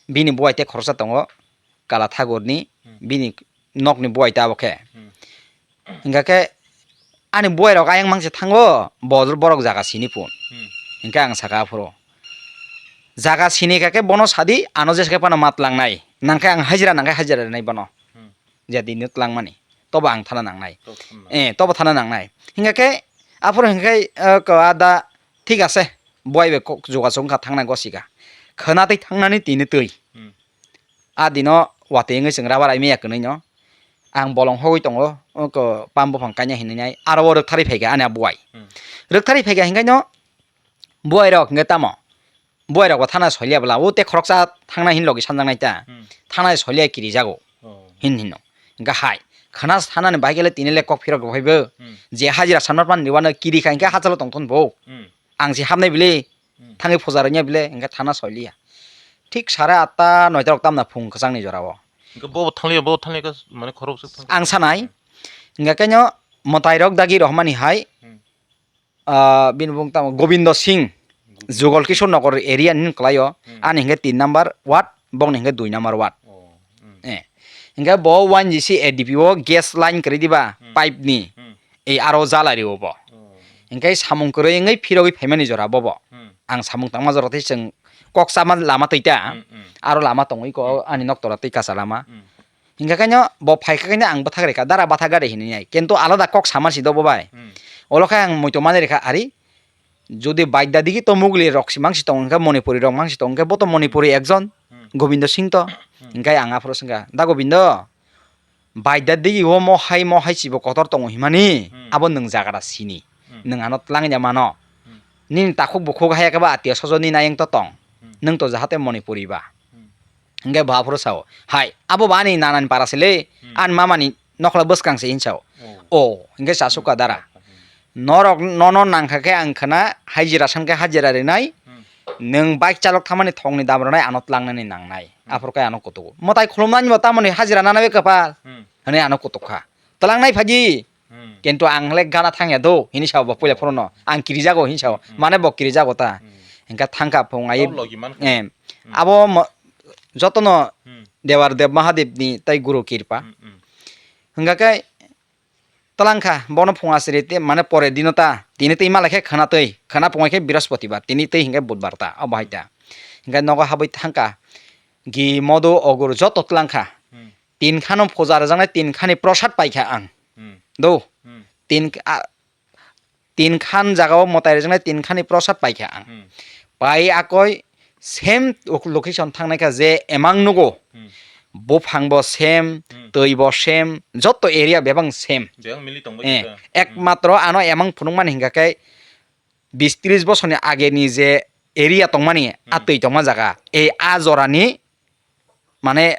bini buai tei khoroksa tongo. Kala Thagurni, Hmm. bini nokni buai ta abo khe. Hmm. Hingkha khe ani buai rok ayang mangse thango, bo borok jaga sini phun. Hmm. Hingkhe ang saka aphuru, "Jaga sini kha khe bono sadi, ano jesa khe phano ma tlangnai. Nangkhe ang hajira, nangkhe hajira rinai bono. Hmm. Je dino tlangmani, tobo ang thana nangnai." Tobo thana nangnai. Eh, tobo thana nangnai. Hingkha khe aphuru hingkhe, eh, ko ada, "Thik ase." Buai bai kok jogajog wngkha thangna gosika. Khwna twi thangnani tini twi. Hmm. A dino watwi wngwi chwng rubber ai maya kwnwi no. Ang bolong hogwi tongo, oko pam buphang kaina hinwi nai. Aro o rwktharwi phaikha ani a buai. Hmm. Rwktharwi phaikha hingkhe no buai rok hingkhe tamo? Buai rok bo thana soiliya bwla. O tei khoroksa thangna hin logi sanjaknai ta. Hmm. Thana soiliya kirijago. Oh. Hin hino. Hingkhe hai. Khwna sanani bai khe le tini le kok phirok rw phaibo. Hmm. Je hajira sanma pan riwano kiri kha hingkhe hachalo tongthon bo. Hmm. Ang se hapnai bile, Hmm. thangwi puja rwnya bile, hingkhe thana soiliya. Thik sare atta noita rok tamna phung kwchangni jorao. Hingkhe bo thanglia, bo thanglia khe mane khorok swk thang. Ang sanai, hingkhe khe no mwtai rok dagi rohmani hai, Hmm. ah, bini bung tamo Gobindo Singh, Gobindo Jugal Singh. Kishore Nagar area ni kwlaio, Hmm. ani hingkhe tin number ward, bongni hingkhe dui number ward. Oh, hmm. Eh, hingkhe bo one G C A D P o gas line kwrwi diba, Hmm. pipe ni. Hmm. Ei aro jala rio bo. Oh. Hingkhe samung kwrwi wngwi phirogwi phaimani jora bobo. Hmm. Ang samung tangma jora tei chwng kok sama lama twi ta. Hmm, hmm. Aro lama tongwi ko Hmm. ani nok tora twi kacha lama. Hmm. Hingkha khe no bo phaikha khe no ang bwthak rikha, dara bwthak gari hinwi nai. Kintu alada kok sama si do bo bai. Hmm. Olo khe ang muitu mani rikha ari. Jodi baidya digi to mugli rok si mangsi tong hingkhe Manipuri rok mangsi tong hingkhe bo to Manipuri ekjon. Hmm. Gobindo Singh to. Hmm. Hingkhe ang aphuru swngkha, "Da Gobindo, Baida digi o mohai mohai chibo kotor tongo himani, hmm, abo nwng jagara sini. Hmm. Nwng ano tlangya mano. Hmm. Nini takhuk bukhuk hai khe ba atiya sojo nini ayang to tong. Hmm. Nwng to jahate Manipuri ba. Hmm. Hingke bo aphuru sao, "Hai, abo ba ani nanani para se le, hmm, ani mamani nokhola bwskang se," hin sao. Oh. "Oh," hingke chasukha dara. Hmm. "Norok nono nangkha khe ang khna hajira san khe hajira rinai, hmm, nwng bike chalok thamani thongni dam rwnai ano tlangnani nangnai." Hmm. Aphuru khe ano kutugo. Mwtai khulumnani bo tamoni hajira nana be kwpal, hmm, hwnwi ano kutukha. "Tlangnai phaji." Hmm. Kintu ang le gana thangya do, hini sao bo puila phorono. Ang kirijago, hini sao. Hmm. Mane bo kirijago ta. Hmm. Hingke thangka phung ai. Tau logi mankha. Em. Hmm. Abo mo-, jotono, hmm, Dewar Dev Mahadev ni tai Guru Kirpa. Hmm, hmm. Hingka khe twlangkha, bono phung asri te, mane pore dino ta. Tini twi mala khe khana twi. Khana phung ai khe Brihaspatibar. Tini twi hingke Budbar ta. Abo hai ta. Hingke nogo habwi thangka. Gi modo ogur joto twlangkha. Hmm. Tin khano puja rwjaknai tin khani prosad paikha ang. Hmm. Do. Hmm. Tin, a, tin khan jagao mwtai rwjaknai tin khani prosad paikha ang. Hmm. Pai akoi same location thangnaikha je emang nugo. Hmm. Buphang bo same, hmm, twi bo same, jotto area bebak same. Bebak mili tongbai. Eh, kha. Hmm. Ekmatro ano emang phunukmani hingkha khe bis tris bosorni ageni je area tongmani, a, hmm, twi tongma jaga, ei a jorani mane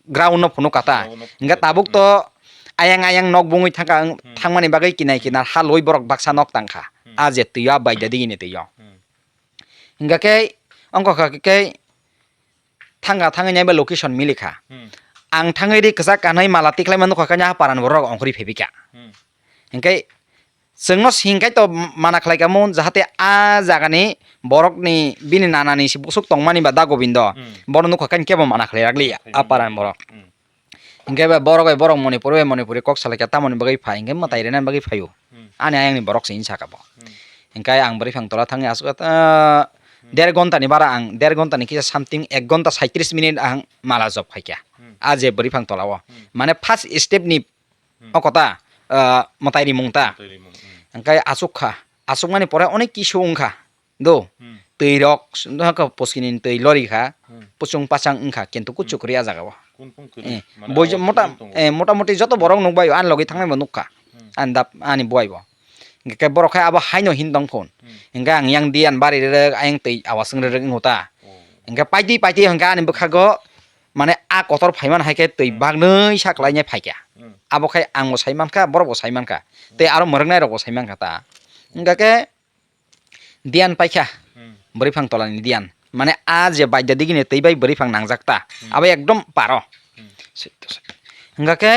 ground no phunuk kata. Ground no phunuk. Hingke kata. Tabuk to, hmm, ayang ayang nok bungwi thangka, hmm, thangmani bagwi kinai, hmm, kinar ha loi borok baksa nok tangkha. Hmm. A je twi o, a baida digini twi o. Hmm. Hingke khe ongkha kha khe thangka thangwi nai bai location milikha. Hmm. Ang thangwi ri kwchak kanwi mala tiklai ma nukha kanya ha parani borok ongkhorwi phebika. Hmm. Hingke chwngno singkai to mana khlai kamo, jahate a jagani borokni bini nanani si busuk tongmani ba da Gobindo, hmm, bono nukha khe kebo mana khlai ragli, hmm, a parani borok. Hmm. Hingke ba borok bai borok Manipur bai Manipuri kok salai kha tamoni bagwi phai, hingke mwtai, hmm, rwnani bagwi phaio. Hmm. Ani ayangni borok se hinwi saka bo. Hmm. Hingke ang bwrwi phang tola thangwi aswk, ah, hmm, der ghonta ni bara ang, der ghonta ni kisa something ek ghonta saitrish minute ang mala job khaikha. Hmm. A je bwrwi phang tola o. Hmm. Mane first step ni Hmm. O kota, ah, mwtai rimung ta. Mwtai rimung, hmm. Hingke aswk kha. Aswkmani pore onek kisu wngkha. Do. Hmm. Twi rok, puskini twi lori kha. Hmm. Puchung pachang wngkha, kintu kuchuk, hmm, ri a jaga o. Kun pung kwrwi, eh, mane boijo-, awas mota, kun tongo. Eh, mota moti joto borok nukbai o, ani logi thangnai bo nukha. Hmm. Ani dap, ani buai bo. Hingke borok khe abo haino hin tong phun. Hmm. Hingke ang yang diyan bari rerek, ayang twi awas wng rerek wngkha ta. Oh. Hingke paitwi paitwi hingke ani bwkhago, mane a kotor phaiman hai khe twi, hmm, bagnwi sa kwlainai phaikha. Hmm. Abo khai ang bo sai mankha, borok bo sai mankha. Tei aro mwrwknai rok bo sai mankha ta. Hingka khe diyan paikha. Hmm. Bwrwi phang tolani diyan. Mane a je baidya digini twi bai bwrwi phang nangjak ta. Hmm. Abo ekdom paro. Hmm. Hingka khe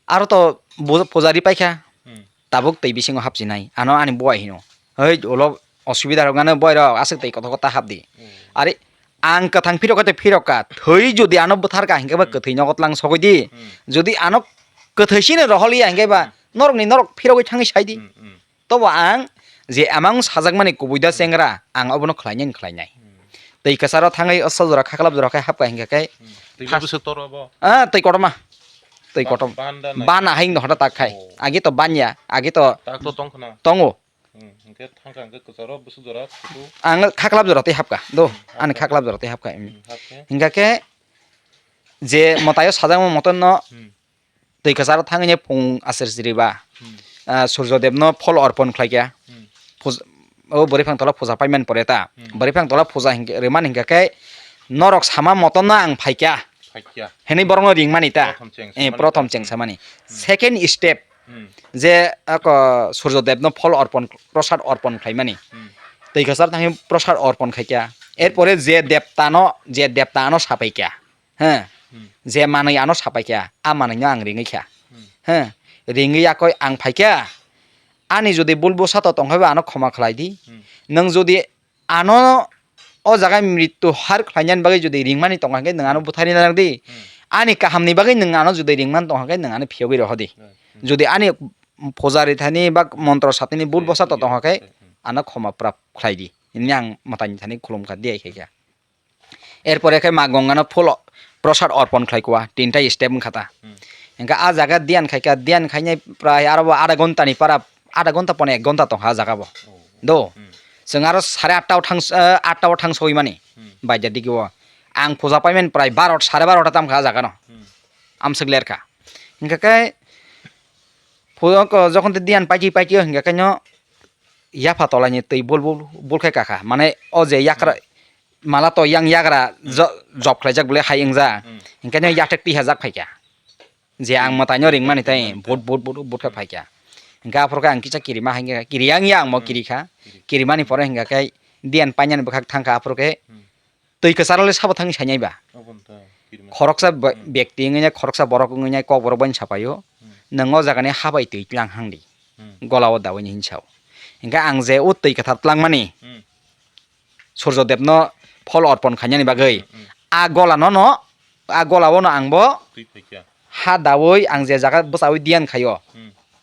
Aro to bu-, pujari paikha. Hmm. Tabuk twi bisingo hapchinai. Ano ani buai hino, "Hei, ulo osubida rok nano buai rok, aswk twi kotor kotor hapdi." Hmm. Are, ang kwthang phirok khe tei phirok ka. Thwi jodi ano bwthar ka hinkhe ba, hmm, kwthwi nogo tlang sogwi di. Hmm. Jodi ano kwthwi sino rohol ya hinkhe ba, hmm, norok ni norok phirogwi thangwi sai di. Hmm, hmm. Tobo ang je amang sajakmani kubui da, hmm, chengra, ang obono khlainai, khlainai. Hmm. Twi kwcharo thangwi o sojora khaklap jora khe hapkha hinkhe khe, hmm, twi phas-, bwswk tor abo? Ah, twi kotorma. Twi ba-, kotom. Banda nai. Bana hai no hota tak khai. Oh. Agi to banya, agi to. Tak to tong khna. Tongo. Hmm, hinkhe thangkha hinkhe kwcharo bwswk jora, kutu. Ang khaklap jora twi hapkha. Do, hmm, ani hapkha. Khaklap jora twi hapkha. Hmm. Hmm, hapkhe. Hinkhe je mwtaio sajakma motorno, hmm. Twi kwcharo thangwi phung aswk siriba. Hmm. Ah, Surjo Devno phol orpon khlaikha. Hmm. Puj-, o bwrwi phang tola puja paimani pore ta. Hmm. Bwrwi phang tola puja hinkhe, rwmani hinkhe khe norok sama motorno ang phaikha. Phaikha. Hinwi borokno ringmani ta. Prothom cheng samani. Eh, prothom cheng samani. Hmm. Second step, hmm, je ako Surjo Devno phol orpon, prosad orpon khlaimani. Hmm. Twi kwcharo thangwi prosad orpon khaikha. Erpore je debtano, je debtano sapaikha. He. Hmm. Je manwi ano sapaikha, a manwino ang ringwi kha. Hmm. He. Ringwi yakoi ang phaikha. Ani jodi bul bwsa to tongkhaiba ano khoma khlai di. Hmm. Nwng jodi ano o jaga mrityu har khlainani bagwi jodi ringmani tongkha hwnkhe nwng ano butharina nang di. Hmm. Ani kahamni bagwi nwng ano jodi ringmani tongkha hwnkhe nwng ano phiyogwi rohor di. Hmm. Jodi ani pujari thani ba montro satini bul bwsa to tongkha khe, hmm, ano khoma prap khlai di. Hwnwi ang mwtaini thani khulumkha, diya khaikha. Erpore khe ma Gongano phul prosad orpon khlai kua, tinta step wngkha ta. Hmm. Hingkhe a jaga diyan khaikha, diyan khainai prai aro bo adha ghonta ni para, adha ghonta pono ek ghonta tongkha a jaga bo. Oh. Do. Hmm. Chwng aro sare atta o thang, eh, atta o thang sogwi mani. Hmm. Baidya digi o. Ang puja paimani prai baro, sare baro ta tamkha a jaga no. Hmm. Amswk lerkha. Hingkha khe phu-, oko jokhon tei diyan paiki paiki o hingkha khe no yapha tolaini twi bul bul bul khe kakha. Mane o je yakra mala to yang yagra jo-, job khlaijak bole hai wngja. Hmm. Hingkhe no yathek tihajak phaikha. Je ang mwtaino ringmani tei but but but but khe phaikha. Hingkhe aphuru khe ang kisa kirima hai khe kiri yang ya ang mo kirikha. Kirimani pore hingkha khe diyan painani bwkhak thangkha aphuru khe twi kwcharo le sabo thangwi sainai ba. Khoroksa be-, bekti wngwi nai, khoroksa borok wngwi nai, kokborok bai sapaio. Nwng o jagani ha bai twi tlang hang di. Gola o dawi ni hinwi sao. Hingkhe ang je o twi kwthar tlangmani, Surjo Debno phol orpon khainani bagwi a gola no no, a gola o no ang bo ha dawi ang je jaga bwchawi diyan khaio.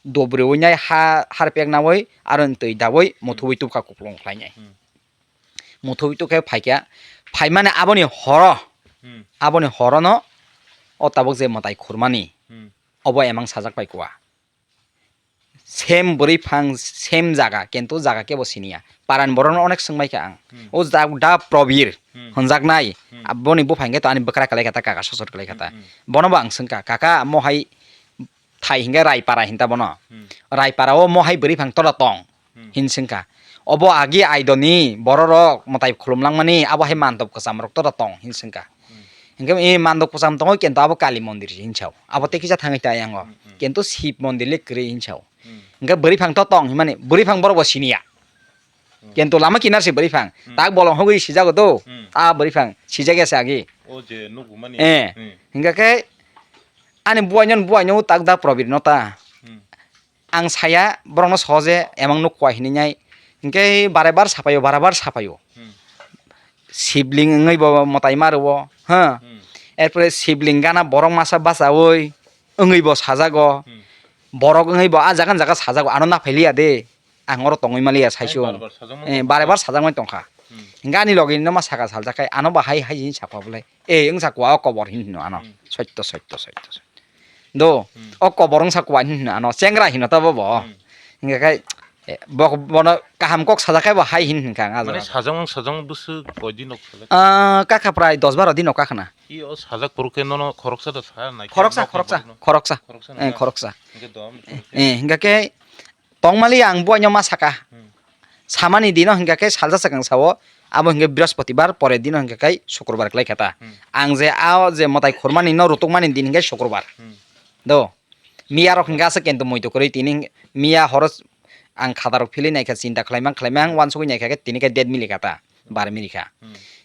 Dobriwi nai ha harpek nawi aro twi dawi muthuwi tubkha kuplung khlainai. Muthuwi tubkhe phaikha, phaimani aboni horo, aboni horo no o tabuk je mwtai khurmani obo emang sajak pai kua. Same bwrwi phang, same jaga, kintu jaga kebo siniya. Paran borokno onek swngbaikha ang. O jak da Probir hwnjaknai, aboni buphang khe to ani bwkra kwlaikha ta, kaka sosor kwlaikha ta. Bono bo ang swngkha, "Kaka, mo hai thai hinkhe Raipara hinta bono. Raipara o mo hai bwrwi phang tora tong?" Hin swngkha. Obo agi aidoni bororok mwtai khulumlangmani, abo hai mandop kwchamrok tora tong hin swngkha. Hingkhe e mandop kwcham tongo, kintu abo Kali mondir se hin sao. Abo tei kisa thangwi ta yango. Kintu Shib mondir le kwrwi hin sao. Hingkhe bwrwi phang to tong hinmani, bwrwi phang borok bo siniya. Kintu lama kinar se bwrwi phang. Tak bolong hogwi sijago do. Ta bwrwi phang sijak ya se agi. O je nukmani. Eh. Hingkha khe ani buaino, buaino tak da Probir no ta. Ang saya, borokno sohoje emang nuk kua hinwi nai. Hinkhe bare bar sapaio, bare bar sapaio. Sibling wngwi bo mwtai ma rwo, ha? Erpore sibling gana borok masa bachaui wngwi bo sajago. Borok wngwi bo a jaga jaga sajago, ano naphai liya de. Ang oro tongwi maliya saisu. Bare bar sajakmani tongkha. Hinkhe ani logi no ma saka saljak khai, ano bo hai hai hinwi sakha bolai. E, wngsa kua o kobor hin hino ano. Soitto, soitto, soitto, soitto. Do, o kobor wngsa kua hin hino ano. Chengra hino ta bo bo. Hingkha khai, e, bo, bono kaham kok sajak khai bo hai hin hinkha ang. Mane ajak sajak sajak bwswk koi din rok sajak? Ah, kakha prai dos baro din rok kakhna. I o sajak phuru khe nono khoroksa da sa nai khe. Khoroksa, khoroksa, khoroksa. Khoroksa na? Eh, khoroksa. Hingkhe dom. Eh, hingkha khe tongmali ang buaino ma saka. Samani dino hingkha khe salsa swkang sao, abo hingkhe Brihospoti bar, pore dino hingkha khe Sukrobar kwlai kha ta. Ang je a je mwtai khurmani no rutukmani din hingkhe Sukrobar. Do. Miya rok hingkha aswk kintu muitu kwrwi tini hing-, miya horo ang khata rok philwi naikha, chinta khlaimang khlaimang uansugwi naikha khe tini khe date mili kha ta. Bar mili kha.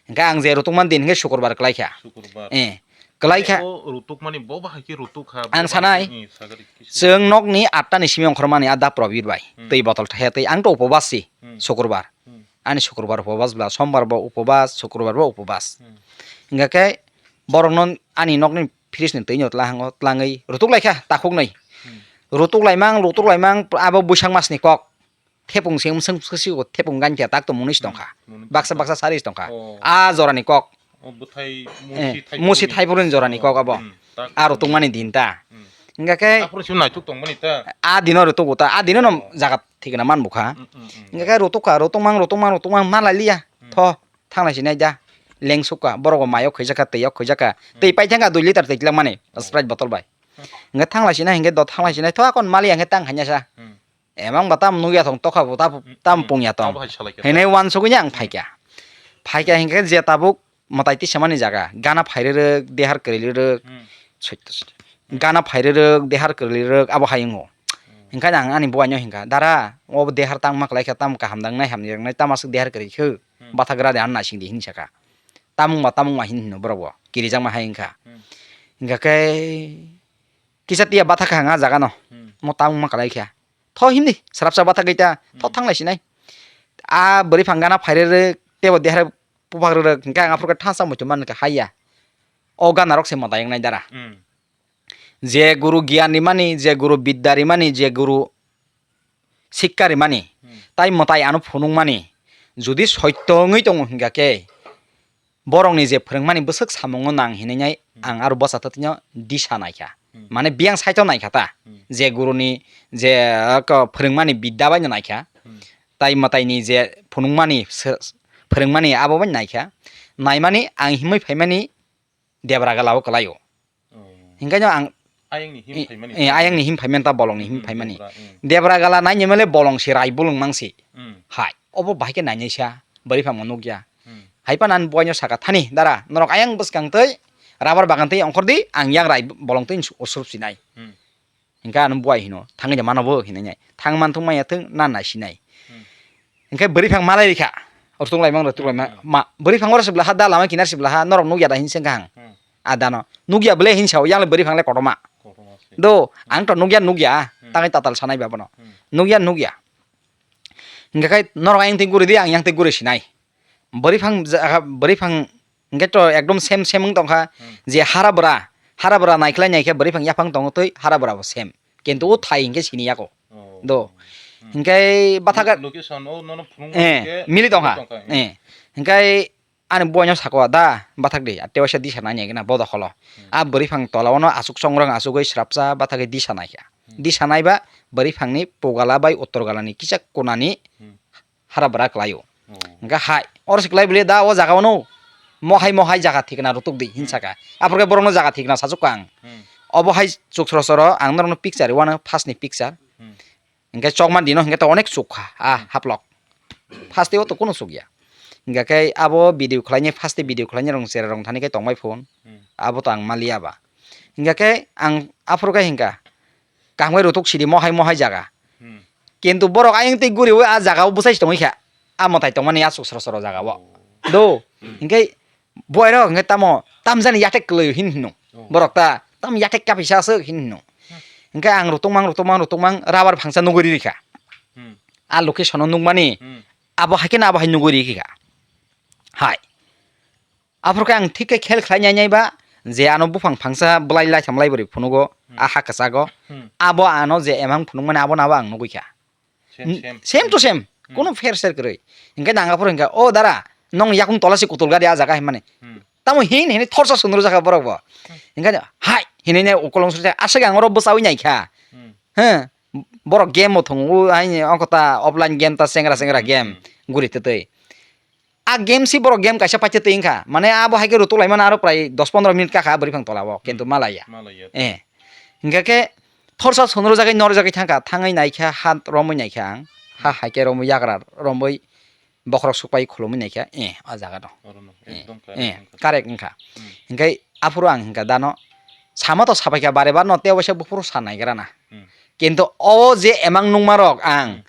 Hingkhe ang je rutukmani din hingkhe Sukrobar kwlai kha. Eh. Kwlai kha. O rutukmani bo bahai khe rutuk kha, ang sanai, chwng nokni atta ni simi ongkhormani a da Probir bai. Twi botol thaya twi ang to upobas si, Sukrobar. Ani Sukrobar upobas bla, Sombar bo upobas, Sukrobar bo upobas. Hingkha khe borokno ani nokni fridge ni twi no tla hango, tlangwi rutuk lai kha takhuk nwi. Rutuk laimang, rutuk laimang, abo Buisak mas ni kok. Thepung se wngswng swsio thepung gankha tak tongmung nwi se tongkha. Baksa baksa sari se tongkha. A jorani kok. Musi thaiphuru ni jorani kok abo. A rutukmani din ta. Hingkha khe a dino rutugo ta. A dino no jaga thikna man bukha. Hingkha khe rutukha, rutukmang, rutukmang, rutukmang malai liya. Tho, thanglai sinai da. Lengsukha, borok bo mayo khwijakha, twi yok khwijakha. Twi paithangkha dui liter twi tlangmani, Sprite botol bai. Hingkhe thanglai sinai, hingkhe do thanglai sinai, tho akon maliya hingkhe tang khainasa. Emang ba tam nukya thong tokha bo tam pungya tong. Abo hai salai khe. Hene uansugwi ang phaikha. Phaikha hinkhe je tabuk mwtai tisamani jaga. Gana phairwrwk, dehar kwrwirwk. Soitto soitto. Gana phairwrwk, dehar kwrwirwk abo hai wngo. Hinkhe ang ani buaino hinkha, "Dara, obo dehar tangma kwlai kha, tamo kaham da wngnai hamni rwknai, tamo aswk dehar kwrwi khe? Bathagra de ano naising di," hinwi sakha. Tamung ma, tamung ma hin hino borok bo. Kirijakma hai wngkha. Hinkha khe kisa tiya batha kha ang a jaga no. Mo tamung ma kwlai kha. Tho hindi, srapsa batha gwi ta, tho thanglai sinai. A bwrwi phang gana phairwrwk, tebo dehar puphak rwrwk, hinkhe ang aphuru khe thansa muitu man kha haiya. O gana rok se mwtai wngnai dara. Je guru giyan rimani, je guru bidya rimani, je guru sikka rimani, tai mwtai ano phunukmani, jodi soitto wngwi tongo hinkha khe, borokni je phwrwngmani bwswk samungo nang hinwi ang aro bwsa twtwino disa naikha. Mane biyang saito naikha ta, je guruni je, ah, ko phwrwngmani bidya baino naikha, tai mwtaini je phunukmani, phwrwngmani abo bai naikha. Naimani ang himwi phaimani debra gala o kwlaio. Hinkhe no ang Ayangni him i-, phaimani. I, ayangni him phaimani ta bolongni him Hmm, phaimani. Debra, hmm. Debra gala nainimale bolong se rai bolong mangsi. Hmm. Hai, obo bahai khe nainaisa, bwrwi phangma nukya. Hmm. Hai phano ani buaino saka, "Thani, dara, norok ayang bwskang twi, rabar bagan twi ongkhor di, ang yang rai bolong twi usurupsinai." Hmm. Hinkhe ano buai hino, "Thangwi de mano bo," hinwi nai. Thang man thung manya thung, na naisinai. Hmm. Hinkhe bwrwi phang malai rikha. Rutung laimang, rutung laimang. Hmm. Ma, bwrwi phang oro sibla ha, da lama kinar sibla ha, norok nukya da hinse kahang. Hmm. Adano. Nukya bwle hinsa o, yang le bwrwi phang le kotorma. Kotorma se. Do, ang to nukya, nukya. Hmm. Tangwi tatal sanai ba bono. Hmm. Nukya, nukya. Hinkhe kai norok yang twi guri di, ang yang twi guri sinai. Bwrwi phang jaga, bwrwi phang hinkhe to ekdom same same wng tongkha. Hmm. Je hara bwra, hara bwra naikhlai naikhe bwrwi phang yaphang tongo twi hara bwra bo same. Kintu o thai hinkhe sini yako. Oh. Do. Hmm. Hinkhe bathak Lo-, location o nono phunuk eh, hinkhe mili tongkha. Mili tongkha, eh. Eh. Hinkhe ani buaino sako da bathak di, tei waisa disa nai naikhe na bodo kholo. Hmm. A bwrwi phang tola ono asuk songrang asugwi srapsa bathagwi disa naikha. Hmm. Disa naiba bwrwi phangni pogala bai uttor galani kisa konani Hmm. hara bwra kwlaio. Oh. Hwnkhe hai, oro se kwlai bwle da o jaga o no mohai mohai jaga thikna rutuk di hinsa Hmm. kha. Aphuru khe borokno jaga thikna sachuk kha ang. Hmm. Obo hai chuk soro soro ang norokno picture riwano first ni picture. Hmm. Hwnkhe chokma dino hwnkhe to onek chuk kha, ah, Hmm. haplok. First o to kunu chuk ya. Hwnkhe khe abo video khwlaini, first video khwlaini rong chera rong thani khe tongbai phone. Hmm. Abo to ang maliya ba. Hwnkhe khe ang aphuru khe hwnkha. Kaham khe rutuk sidi mohai mohai jaga. Hmm. Kintu borok ayang twi guriwi a jaga o bwsai se tongwi kha. A mwtai tongmani aswk soro soro jaga o. Oh. Do. Hmm. Hinkhe buai rok hinkhe tamo tamjani yathek kwlwi hin hino. Oh. Borok ta tam yathek kaphisa aswk hin hino. Hmm. Hinkhe ang rutuk mang rutuk mang rutuk mang rabar phangsa nugwi rikha. Hmm. A location o nukmani Hmm. abo hai khe na abo hai nugwi rikha. Hai. Aphuru khe ang thik khe khel khlai nai nai ba je ano buphang phangsa bwlai lai tham lai bwrwi phunugo, Hmm. a ha kwchago. Hmm. Abo ano je emang phunukmani abono abo ang nugwi kha. Same, N-, same. Same to same. Hmm. Kunu pher ser kwrwi. Hinkhe nang aphuru hinkha, "O dara, nong yakung tola se kutul gari a jaga," hinmani. Hmm. Tamo hin hini thorsa sunro jakha borok bo. Hmm. Hinkhe, "Hai," hinwi nai ukolong suri, aswk ang oro bwchawi nai kha. Hmm. He, borok game bo thungo, aini ongkho ta offline game ta sengra sengra Hmm, game, hmm. guri twtwi. A game si borok game kaisa paitha twi wngkha. Mane abo hai khe rutuk laimano aro prai dos pondro minute kakha bwrwi phang tola o, kintu Hmm. malaya. Malaya. Eh. Hingkha khe thorsa sonro jagwi nor jagwi thangkha, thangwi naikha ha romwi naikha ang. Ha Hmm. hai khe romwi yagra romwi bokhorok sukpai khulumwi naikha, eh, o jaga no. Orono, Eh, ekdom correct eh, wngkha. Correct wngkha. Hmm. Hingkhe aphuru ang hingkha dano sama to sapaikha bare bar no tei waisa buphuru sa naigra na. Hmm. Kintu o je emang nungma rok ang, Hmm.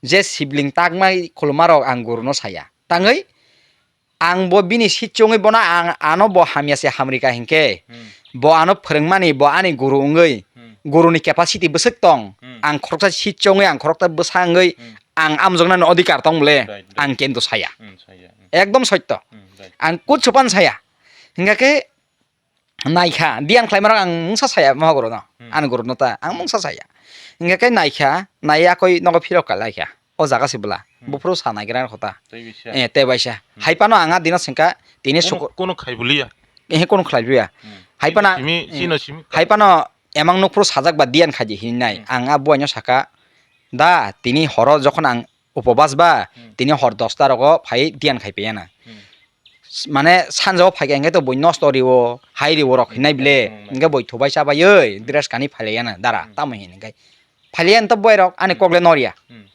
je sibling takmai khuluma rok ang guru no saya. Tangwi ang bo bini sitchongwi bono ang ano bo hamya se hamrika hinkhe, Hmm. bo ano phwrwngmani bo ani guru wngwi, Hmm. guruni capacity bwswk tong, Hmm. ang khoroksa sitchongwi ang khoroksa bwsa wngwi Hmm. ang amjoknani odhikar tong bole, Right, right. ang kento saya. Hmm, saya. Hmm. Ekdom sotto. Hmm, right. Ang kutsu pan saya. Hingkha khe naikha, diyan khlaima rok ang mungsa saya mohogoro no. Hmm. Ani guru no ta, ang mungsa saya. Hingkha khe naikha, nai akoi nogo phirok kalaikha. O jaga se bwla. Hmm. Buphuru sa naigra kho ta. Tei bisa. Eh, tei baisa. Hmm. Hai phano ang a dino sengkha, tini Kono, suku- kono khai buliya. Eh, kono khlai buya. Hmm. Hai phano, Chino simi, eh, chino simi. Hai phano emang nukphuru sajak ba diyan khaidi hinwi nai. Hmm. Ang a buaino saka, da, tini horo jokhon ang Upobas ba, Hmm. tini hor dosta rogo phai diyan khai paiya na. Hmm. S-, mane sanjao phaikha hingkhe to bui nosto riwo, hai riwo rok hinai bile, Hmm. hingkhe bui thubai chabai oi, Hmm. dress kani phailaiya na, dara, Hmm. tamo hin hingkhe. Phailaiya na to boi rok, ani Hmm. kok le noriya. Hmm.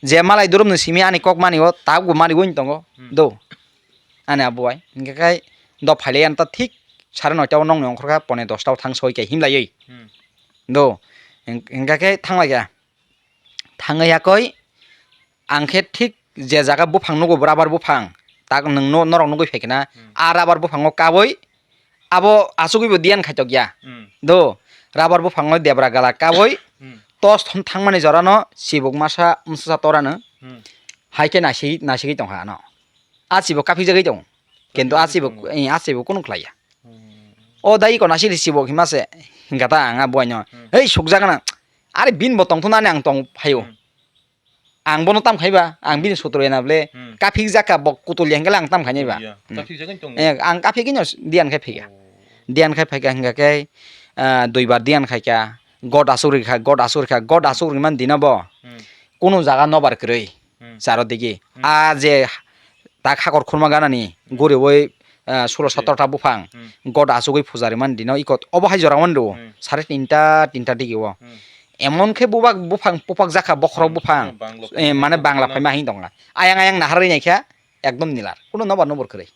Je malai durum ni simi ani kok mani o, tabuk bo mani wng tongo, Hmm. do. Ani abo bai, hingkhe khai, do phailaiya na to thik sare noita o nokni ongkhorkha, pone dosta o thang soi khe himlaioi. Hmm. Do, hing-, hingkha khe thanglaikha. Thangwi yakoi ang khe thik je jaga buphang nugo, rubber buphang, tak nwng no-, norok nugwi phaikha na, Hmm. a rubber buphango kabwi abo achugwi bo diyan khaitokya. Hmm. Do, rubber buphango debra gala kabwi Hmm. tos thon thangmani jorano chibuk masa mswsa torano Hmm. hai khe nasi-, nasigwi tongkha ano. A chibuk kaphikjagwi tongo. Kintu a chibuk, Kaphikjagwi tongo. Eh, a chibuk kunu khlaiya. Hmm. O dai iko nasiri chibuk hima se hingkha ta ang a buaino. Hmm. Hei, sukjagana. Are bini bo tongthunani ang tong phaio. Hmm. Ang bono tam khaiba, ang bini sutro ena bole. Hmm. Kaphik jaka bo kutul yang kala ang tam khaiba. Iya. Hmm. Kaphik jagani tongo. Eh, ang kaphik ino diyan khai phika. Oh. Diyan khai phika hingkha khe, ah, duibar diyan khaika. God asuk rikha, God asuk rikha, God asuk riman dina bo. Hmm. Kunu jaga nobar kwrwi. Hmm. Charo digi. Hmm. A je tak hakor khurma ganani, Hmm. guriwi ah, sulo Di. Sotorta buphang, Hmm. God achugwi puja rimani dino iko obo hai jora mani rwo, Hmm. sare tinta, tinta digi o. Hmm. Emon khe bubak buphang pupak jakha bokhorok Hmm, buphang, bang lok eh, mane phaima bangla hino. Phaima hini tongkha. Ayang ayang naharwi naikha, ekdom nilar. Kuno nobar nobor kwrwi.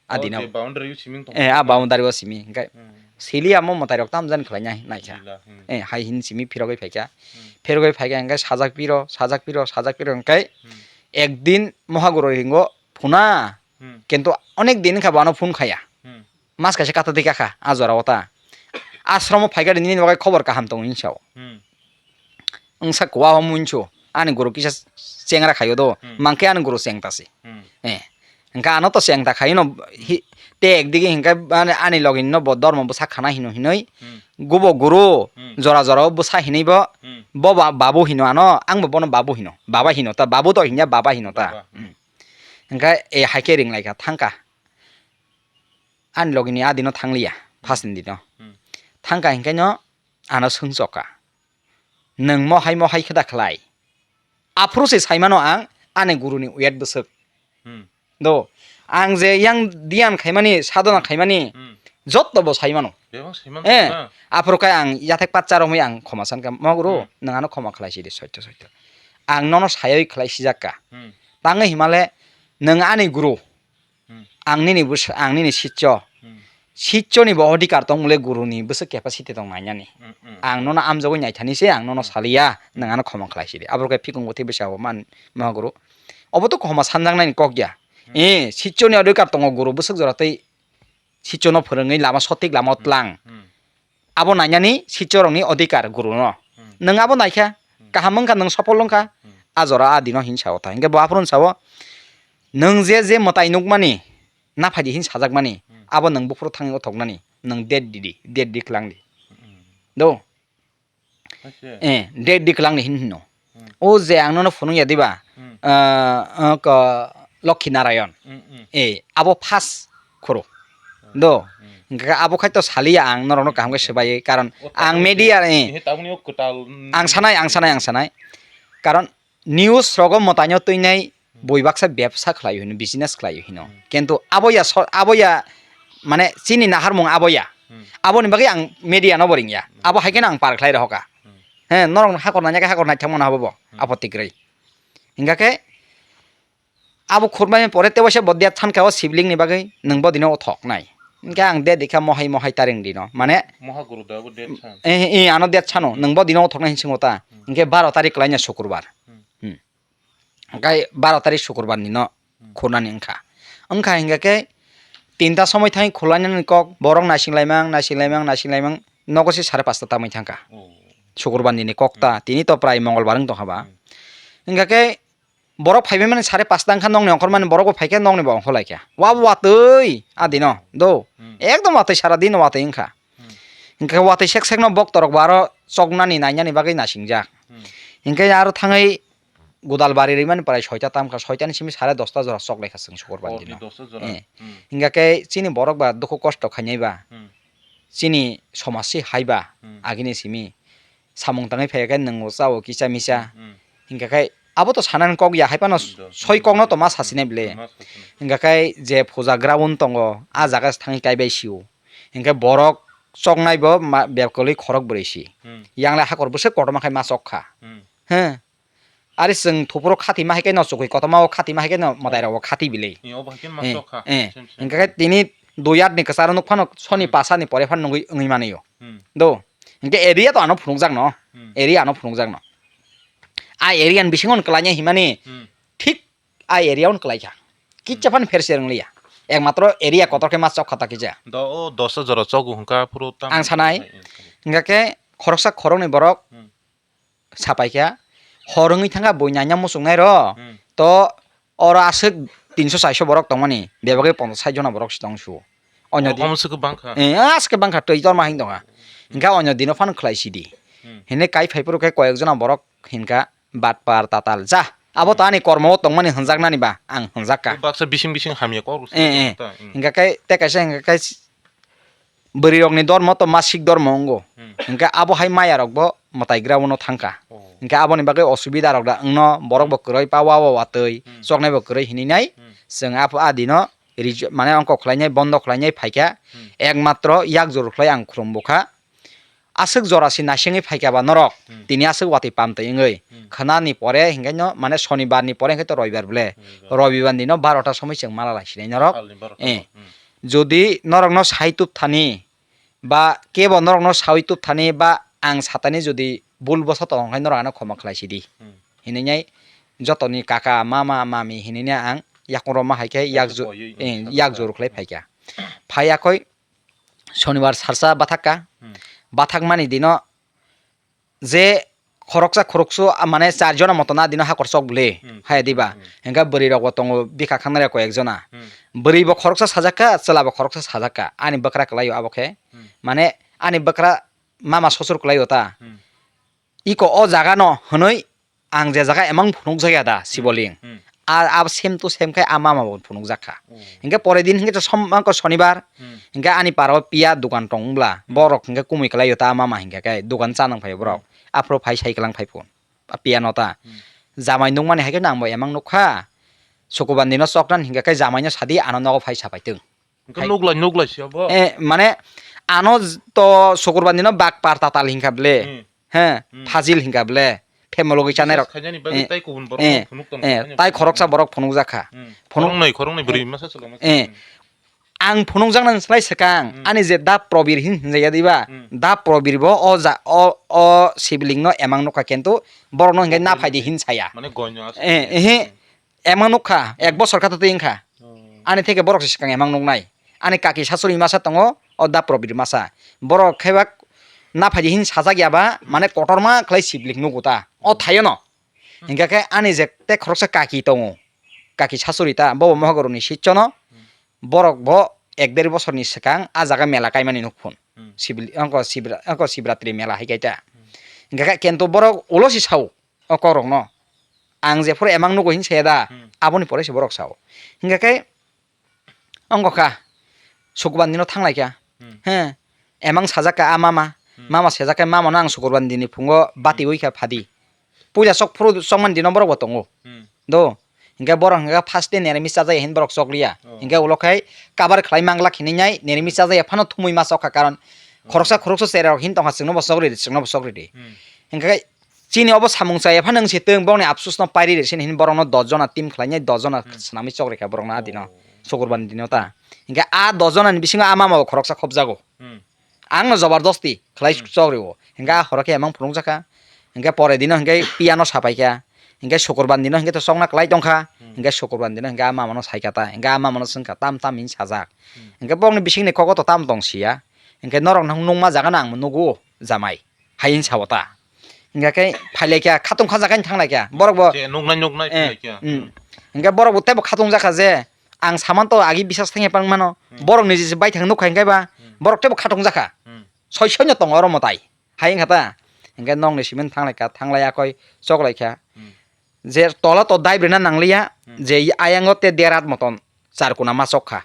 A Oh, dino. Je boundary o siming tong Eh, a kha. Boundary o simi, hingkhe Hmm. sili amo mwtai rok tam jani khlai nai, naikha. Sila, hmm. Eh, hai hin simi phirogwi phaikha. Hmm. Phirogwi phaikha hingkhe sajak piro, sajak piro, sajak piro hingkhe Hmm. ekdin mohaguro ringo phuna. Hmm. Kintu onek din wngkha bo ano phone khaya. Hmm. Mas kaisa kata twi kakha, a jora o ta. Ashram o phaikha nini bagwi khobor kaham tongo hinwi sao. Hmm. Wngsa kuwa o muinsu, ani guru kisa chengra khaio do, Hmm. mankhe ani guru chengta se. Hmm. Eh. Hingkhe ano to chengta khaino, hi-, te ekdigi hingkhe ani, ani logi no bo dormo bwsa khana hino hinoi, Hmm. gubo guru, Hmm. jora jora o bwsa hinoi bo, Hmm. bo ba-, babu hino ano, ang bo bono babu hino, baba hino ta, babu to hinya, baba hino ta. Baba. Hmm. Hingkhe e haikhe ringlaikha, thangkha. Ani logi ni a dino thangliya, Hmm. first ni dino. Hmm. Thangkha hingkhe no ano swngchokha. Nwng mohai mohai khe da khlai? Aphuru se saimano ang ani guruni uyat bwswk. Hmm. Do, ang je yang diyan khaimani, sadona Hmm. khaimani, Hmm. jotto bo saimano. Bebak saimano Eh, na? Aphuru khe ang yathek patcha romwi ang khoma sankha, "Mo guru, Hmm. nwng ano khoma khlai sidi, soito, soito. Ang nono sayoi khlai sijakka." Hmm. Tangwi himale, nwng ani guru. Hmm. Ang nini bwsa-, ang nini sitcho. Hmm. Sitchoni bo odhikar tong mole guruni bwswk capacity tong nainani. Hmm, hmm. Ang nono amjogwi naithani se ang nono Hmm. saliya, Hmm. nwng ano khoma khlai sidi. Aboro khe phikung bo thwi bwsa bo man, ma guru. Obo to khoma sanjaknaini kok ya. Hmm. Eh, sitchoni odhikar tongo guru bwswk jora tei sitchono phwrwngwi lama sotik lama Hmm. tlang. Hmm. Abo nainani sitchorokni odhikar guruno. Hmm. Nwng abo naikha, Hmm. kaham wngkha, nwng sopol wngkha, Hmm. a jora a dino hin sao ta. Hingke bo aphuru sao, nwng je je mwtai nukmani, naphai di hin sajakmani, Hmm. abo nwng buphuru thangwi uthoknani, nwng date di di, date declare di. Hmm. Do? Ache. Eh, date declare di hin hino. Hmm. O je ang nono phunuk ya diba? Hmm. Ah, ah, ko Lokhi Narayan. Hmm, hmm. Eh, abo first khoro. Hmm. Do. Hmm. Hingke abo khai to saliya ang norokno kaham khe swbaiwi. Karon O ang takhuk media, eh. He tabukni o kwtal, mm, Ang sanai, ang sanai, ang sanai. Karon news rogo mwtaino twinai Hmm. bui baksa bebsa khlai hino, business khlai hino. Hmm. Kintu abo ya so-, abo ya mane chini naharmung abo ya. Hmm. Aboni bagwi ang media no bo ringya. Hmm. Abo hai kheno ang par khlai rohoka. Hmm. He, norok hakor nanya khe hakor naithangmano abo bo. Hmm. Apottikrwi. Hingkha khe abo khurmani pore tei waisa bo date sankha o sibling ni bagwi nwng bo dino o thoknai. Hingkhe ang date dikha mohai mohai taring dino. Mane Moha guru da bo date san. Eh, eh, ano date sano. Hmm. Nwng bo dino o thoknai hinwi swngo ta. Hmm. Hingkhe baro tarik kwlaina sukurbar. Hmm. Hmm. Hingkhe baro tarik sukurbar ni no Hmm. khurnani wngkha. Wngkha hingkha khe tinta somoi thangwi khurlainani kok borok naising laimang, naising laimang, naising laimang nogo se sare pasta tamwi thangkha. Oh. Sukurbar nini kok ta, Hmm. tini to prai mongolbar wng tongkha ba. Hmm. Hingkha khe borok phaibai mani sare pasta wngkha nokni ongkhormani borok bo phaikhe nokni bo ongkhorlaikha. Wa bo watwi a dino do. Hmm. Ekdom watwi sara dino watwi wngkha. Hmm. Hingkha khe watwi sek sekno boktorok bo aro choknani nainani bagwi nasingjak. Hmm. Hingkhe aro thangwi Godalbari rimani prai soita tamkha, soitani simi sare dosta jora choknai kha chwng sukurbar Hor ni dino. Dosta jora. Eh. Hmm. Hingkha khe chini borok ba dukhu kosto khainai ba. Hmm. Chini somaj si hai ba Hmm. agini simi samung tangwi phai khe nwng o cha o kisa misa. Hmm, hmm. Hingkha khe abo to sanani kok ya hai phano Do. soi kokno to ma sasinai bile. Ma sasinai. Hingkha khe je puja ground tongo a jaga se thangwi kaibai sio. Hingkhe borok choknai bo ma-, bebak kwlwi khorok bwrwi si. Hmm. Yang le hakor bwswk kotorma khai ma chok kha. Hmm. He. Ari chwng thupuro khati ma hai khe no chukui kotorma o khati ma hai khe no mwtai rok o khati bile. Ni obo hai khe ma Eh, chok kha. Eh. Same, same. Hingkha khe tini dui at ni kwcharo nuk phano soni Hmm. pasa ni pore phano nugui wngwi mani o. Hmm. Do. Hingkhe area to ano phunukjak no. Hmm. Area ano phunukjak no. A area ni bisingo no kwlanya himani Hmm. thik a area o no kwlaikha. Kicha Hmm. phano pherse rwngliya. Ekmatro area kotor khe ma chok kha ta kisa. Do o dosa jora chogu hwnkha phuru tam Ang sanai. Hmm. Hingkha khe khoroksa khoroknwi borok Hmm. sapaikha, hor wngwi thangkha bui naina muchungnai rw, Hmm. to oro aswk tinso chaiso borok tongmani, bebagwi ponchas sait jona borok se tong su. Onyo Oh, din, omo se kwbang kha. Eh, aske bangkha twi torma hing tongkha. Hmm. Hingkha onyo dino phano khlai sidi. Hmm. Hine kai phai phuru khe koyek jona borok hinkha batpar tatal ja. Abo to ani kormo o tongmani hwnjaknani ba ang hwnjak kha. Baksa bising bising hamya kok rw se Eh, eh. ta, hmm. Hingkha khe tei kaisa hingkha khe Bwrwi rokni dormo to masik dormo wngo. Hmm. Hingkhe abo hai maya rok bo mwtai gra uno thangkha. Oh. Hingkhe aboni bagwi osubida rok da wngno borok bo kwrwi pa wa wa watwi Hmm. choknai bo kwrwi hinwi nai Hmm. chwng apo a dino rij-, mane ongkho khlainai, bondo khlainai phaikha, Hmm. ekmatro yak jor khlai ang khulum bukha. Aswk jora se naisingwi phaikha ba norok, Hmm. tini aswk watwi pamtwi wngwi. Hmm. Khwnani pore hinkhe no, mane, sonibar ni pore hinkhe to roibar ble. Roibar. Roibar ni no barota somoi chwng mala lai sinai norok. Salni barota Eh. Hmm. Jodi norok no sai tup thani, ba kebo norokno sawi tubthani ba ang satani jodi bul bwsa tong khe norok ano khoma khlai sidi. Hmm. Hinwi nai jotoni kaka, mama, mami hinwi nai ang yakung rok ma hai khe yak Kaisa ju-, boywi, eh, hmm, yak jor khlai phaikha. Phai yakoi sonibar sarsa bathakka. Hmm. Bathakmani dino je khoroksa khoroksu, ah, mane char jona moto na dino hakor chok bwle, Hmm. haya diba? Hmm. Hingke bwrwi rok bo tongo bikha khangnai rok koi ek jona. Hmm. Bwrwi bo khoroksa sajak kha, chwla bo khoroksa sajak kha. Ani bwkra kwlai o abo khe. Hmm. Mane ani bwkra mama sosor kwlai o ta. Hmm. Iko o jaga no hwnwi ang je jaga emang phunuk jak ya da Siboling. Hmm. A, a same to same khe a mama bo phunuk jak kha. Hmm. Hingke pore din hingke to som-, angko sonibar. Hmm. Hingke ani para o piya dogan tong bwla. Hmm. Borok hingke kumui kwlai o ta mama hingke khe dogan cha nang phai borok. Hmm. Aphuru phai sai kwlang phai phun. A piano ta. Hmm. Jamai nukmani hai khe nang bo emang nukha. Sukuban dino choknani hinkhe khe jamaino sadi ano nogo phai sapai tong. Hwnkhe hai nuklai, nuklai se abo? Eh, mane ano j-, to sukurban dino bak par tatal hinkha ble. Hmm. He, Hmm. Fazil hinkha ble. Family logi chanai rok. Khainani bagwi Eh, tai kubun borok eh, phunuk tong eh, khainani tai khoroksa borok phunuk jakha. Hmm. Phunuk Khoroknwi, khoroknwi bwrwi masa chwla masa. Eh. Hmm. Ang phunukjaknani slai swkang, Hmm. ani je da Probir hin hinjaya diba, Hmm. da Probir bo o ja-, o, o sibling no emang nukha, kintu borok no hinkhe na phaidi hin saya. Mane goino aswk. Eh, ehe, Hmm. emang nukha, ek Hmm. bosor kha to twi wngkha. Oh. Ani theke borok se swkang emang nuknai. Ani kaki sasuri masa tongo, o da Probir masa. Borok khe bak na phaidi hin sajak ya ba, Hmm. mane kotorma khlai sibling nugo ta. O Hmm. thaio no. Hmm. Hinkhe khe ani je te khoroksa kaki tongo. Kaki sasuri ta, bo bo Mohagoroni sitcho no. Hmm. Borok bo ek der bosorni swkang a jaga mela kaimani nuk phun. Hmm. Sibli-, ongko Sibra-, ongko Sibratri mela hai kaita. Hmm. Hingkha khe kento borok ulo si sao o kokrokno. Ang jephuru emang nugo hin saya da, Hmm. aboni pore se borok sao. Hingkha khe ongko kha, Sukban dino thanglai kha. Hmm. He, emang sajak kha a mama. Hmm. Mama sajak khe mamano ang Sukurban dini phungo bati Hmm. ui kha phadi. Puila sok phuru sokmani dino borok bo tongo. Hmm. Do. Hinkhe borok hinkhe first day nirmis chajak ya hin borok chokliya. Oh. Hinkhe ulo khai kabar khlai manglak hinwi nai nirmis chajak ya phano thumui ma chokha karon Hmm. khoroksa khoroksa chera rok hin tongkha chwngno bo chokri di, chwngno bo chokri di. Hmm. Hinkhe chini obo samung chaya phano wng se tong bokni apsus no pairi ri sini hin borok no dos jona team khlai nai dos jona Hmm. swnamwi chokri kha borok no a dino. Oh. Sukurban dino ta. Hinkhe a dos jona ni bisingo a mama bo khoroksa khobjago. Hmm. Ang no jobardosti khlai Hmm. chok rio. Hinkhe a horo khe emang phunuk jakha. Hinkhe pore dino hinkhe piano sapai kha. Hinkhe sukurban dino hinkhe to chokna kwlai tongkha. Hmm. Hinkhe sukurban dino hinkhe a mama no sai kha ta. Hinkhe a mama no swng kha tam tam hin sajak. Hmm. Hinkhe bokni bisingni kogo to tam tong siya. Hinkhe norok no nukma jaga no ang nugo jamai. Hai hin sao ta. Hinkhe khe phai lai kha khatung kha jaga hin thang lai kha. Borok bo Je nuknai nuknai Eh, phai kha. Hmm. Hinkhe borok bo teibo khatung jakha je. Ang saman to agi bisas thangya pang mano. Hmm. Borok ni je bai thang nukha hinkhe ba. Hmm. Borok teibo khatung jakha. Hmm. Soi soi no tongo oro mwtai. Hai wngkha ta. Hinkhe nokni simi thanglai kha, thanglai akoi choklai kha. Hmm. Je tola to daibrina nangliya, Hmm. je ayango te derat moton charkuna ma chok kha.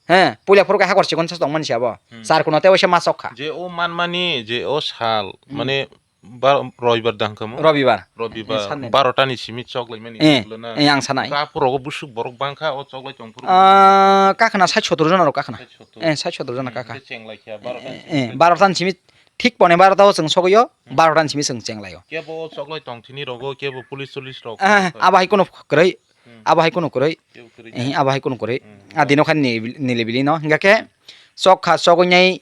He, puila phuru khe hakor chikon sa tongmani se abo. Hmm. Charkuna te waisa ma chok kha. Je o manmani, je o sal, Hmm. mane bar-, roibar dang kamo? Robibar. Robibar. Eh, sanni. Barota ni simi choklai mani Eh, ulo na. Eh, ang sanai. Ka phuru busuk borok bangkha, o choklai tong phuru. Ah, kakhna sait sotor jona rok kakhna. Sait sotor. Eh, sait sotor jona Hmm, kakha. Hingke chenglai kha, barota ni Eh, simi. Eh, barota ni simi thik pone barota o chwng sogwi o, Hmm. barota ni simi chwng chenglaio. Kebo choklai tong thini rogo, kebo police tolis rok. Ah, abo hai kunu kwrwi. Hmm. Abo hai kunu kwrwi. Kebo kwrwi Eh, ya. Abo hai kunu kwrwi. Hmm. A dino khan ni, nilibili no. Hingkha khe chok kha, chogwi nai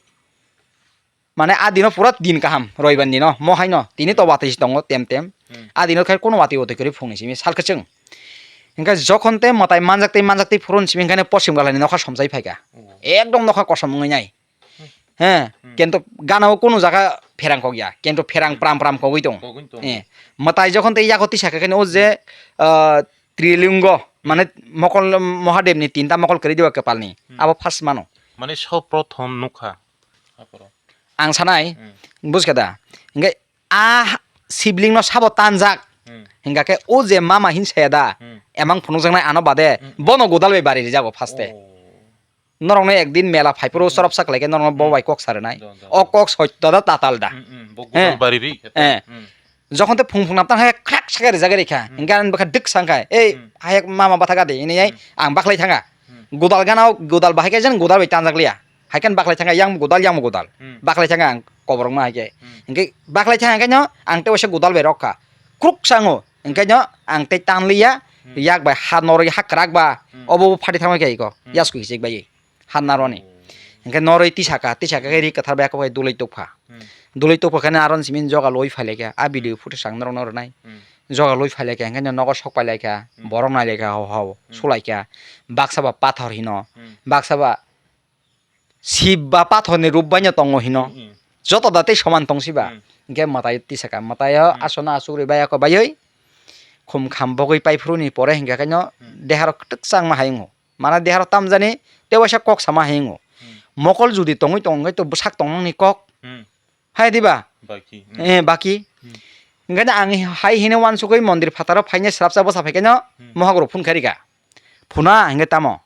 mane a dino pura din kaham, roibar dino, mo haino, tini to watwi se tongo tem tem. Hmm. A dino khai kunu watwi watwi kwrwi phungni simi sal kwchwng. Hingkha jokhon te mwtai manjak tei manjak tei phuru ni simi hingkha poschim galani nokha somsai phaikha. Oh. Ekdom nokha kosom wngwi nai. He, Hmm. kento gana o kunu jaga pherang kok ya, kento pherang Hmm. pram pram kogwi tongo. Kogwi tongo. Eh, mwtai jokhon tei yago tisa khe o je, ah, Trilingo, mane Hmm. mokol Mohadevni tinta mokol kwrwi diba kwpalni, Hmm. abo first mano. Mane so prothom nukha. Aphuru. Ang sanai, Hmm. bujkha da. Hingkhe a sibling no sabo tanjak. Hmm. Hingkha khe o je mama hin saya da, Hmm. emang phunukjaknai ano bade, Hmm. bono godal bai bari rijago first e. Oh. Norokno ekdin mela phaiphuru Hmm. chorop sa khlaikhe norokno bo Hmm. bai kok sarinai. Do, do, O do. Kok soitto da tatal da. Hmm, hmm. Bo Eh. Godal bari ri khe. Eh. Hmm. Jokhon te phung phung naptang hai khrak sakhe rijak rikha. Hmm. Hingkhe ani bwkha dwk sangkha, "Ei, Hmm. hayek mama batha gadi," hinwi ai Hmm. ang baklai thanga. Hmm. Godal gana o, godal bahai khe jan godal bai tanjak liya. Hai khe baklai thangkha yang godal, yang godal. Hmm. Baklai thangkha ang koborokma hai khe. Hmm. Hingke baklai thangkha khe no ang tei waisa godal bai rok kha. Kruk sango. Hingke no ang tei tan liya, Hmm. yak bai ha norwi ha kwrak ba. Hmm. Obo bo phati thangma khe iko. Hmm. Yasku hichik bai. Hanna roni. Oh. Hingke norwi tisaka, tisaka khe ri kwthar bai kok bai dulwi tukpha. Hmm. Dulwi tukpha khe no aron simi joga loi phai lai kha. A video Hmm. footage ang norok no rwnai. Hmm. Joga loi phai lai kha, hingke no nogo sok pai lai kha. Hmm. Borok nai lai kha, hao hao, Hmm. sulai kha. Baksa ba pathor hino. Hmm. Baksa ba Sib ba pathorni rup baino tongo hino. Hmm, hmm. Joto da tei soman tong siba. Hmm. Hingke mwtai tisaka, mwtaio Hmm. aswkno aswk rwi bai ako baioi. Khum kham bogwi paiphuru ni pore hingka khe no Hmm. deharo kwtwk changma hai wngo. Mana deharo tamjani tei waisa kok sama hai wngo. Hmm. Mokol jodi tongwi tongo hingke to bwsak tongmani kok. Hmm. Hai diba? Baki. Hmm. Eh, baki. Hmm. Hingke no ang hai hino wansugwi mondir phataro phaina swrapsa bwsa phaikhe no Hmm. mohok rok phun kharika. Phuna hingke tamo?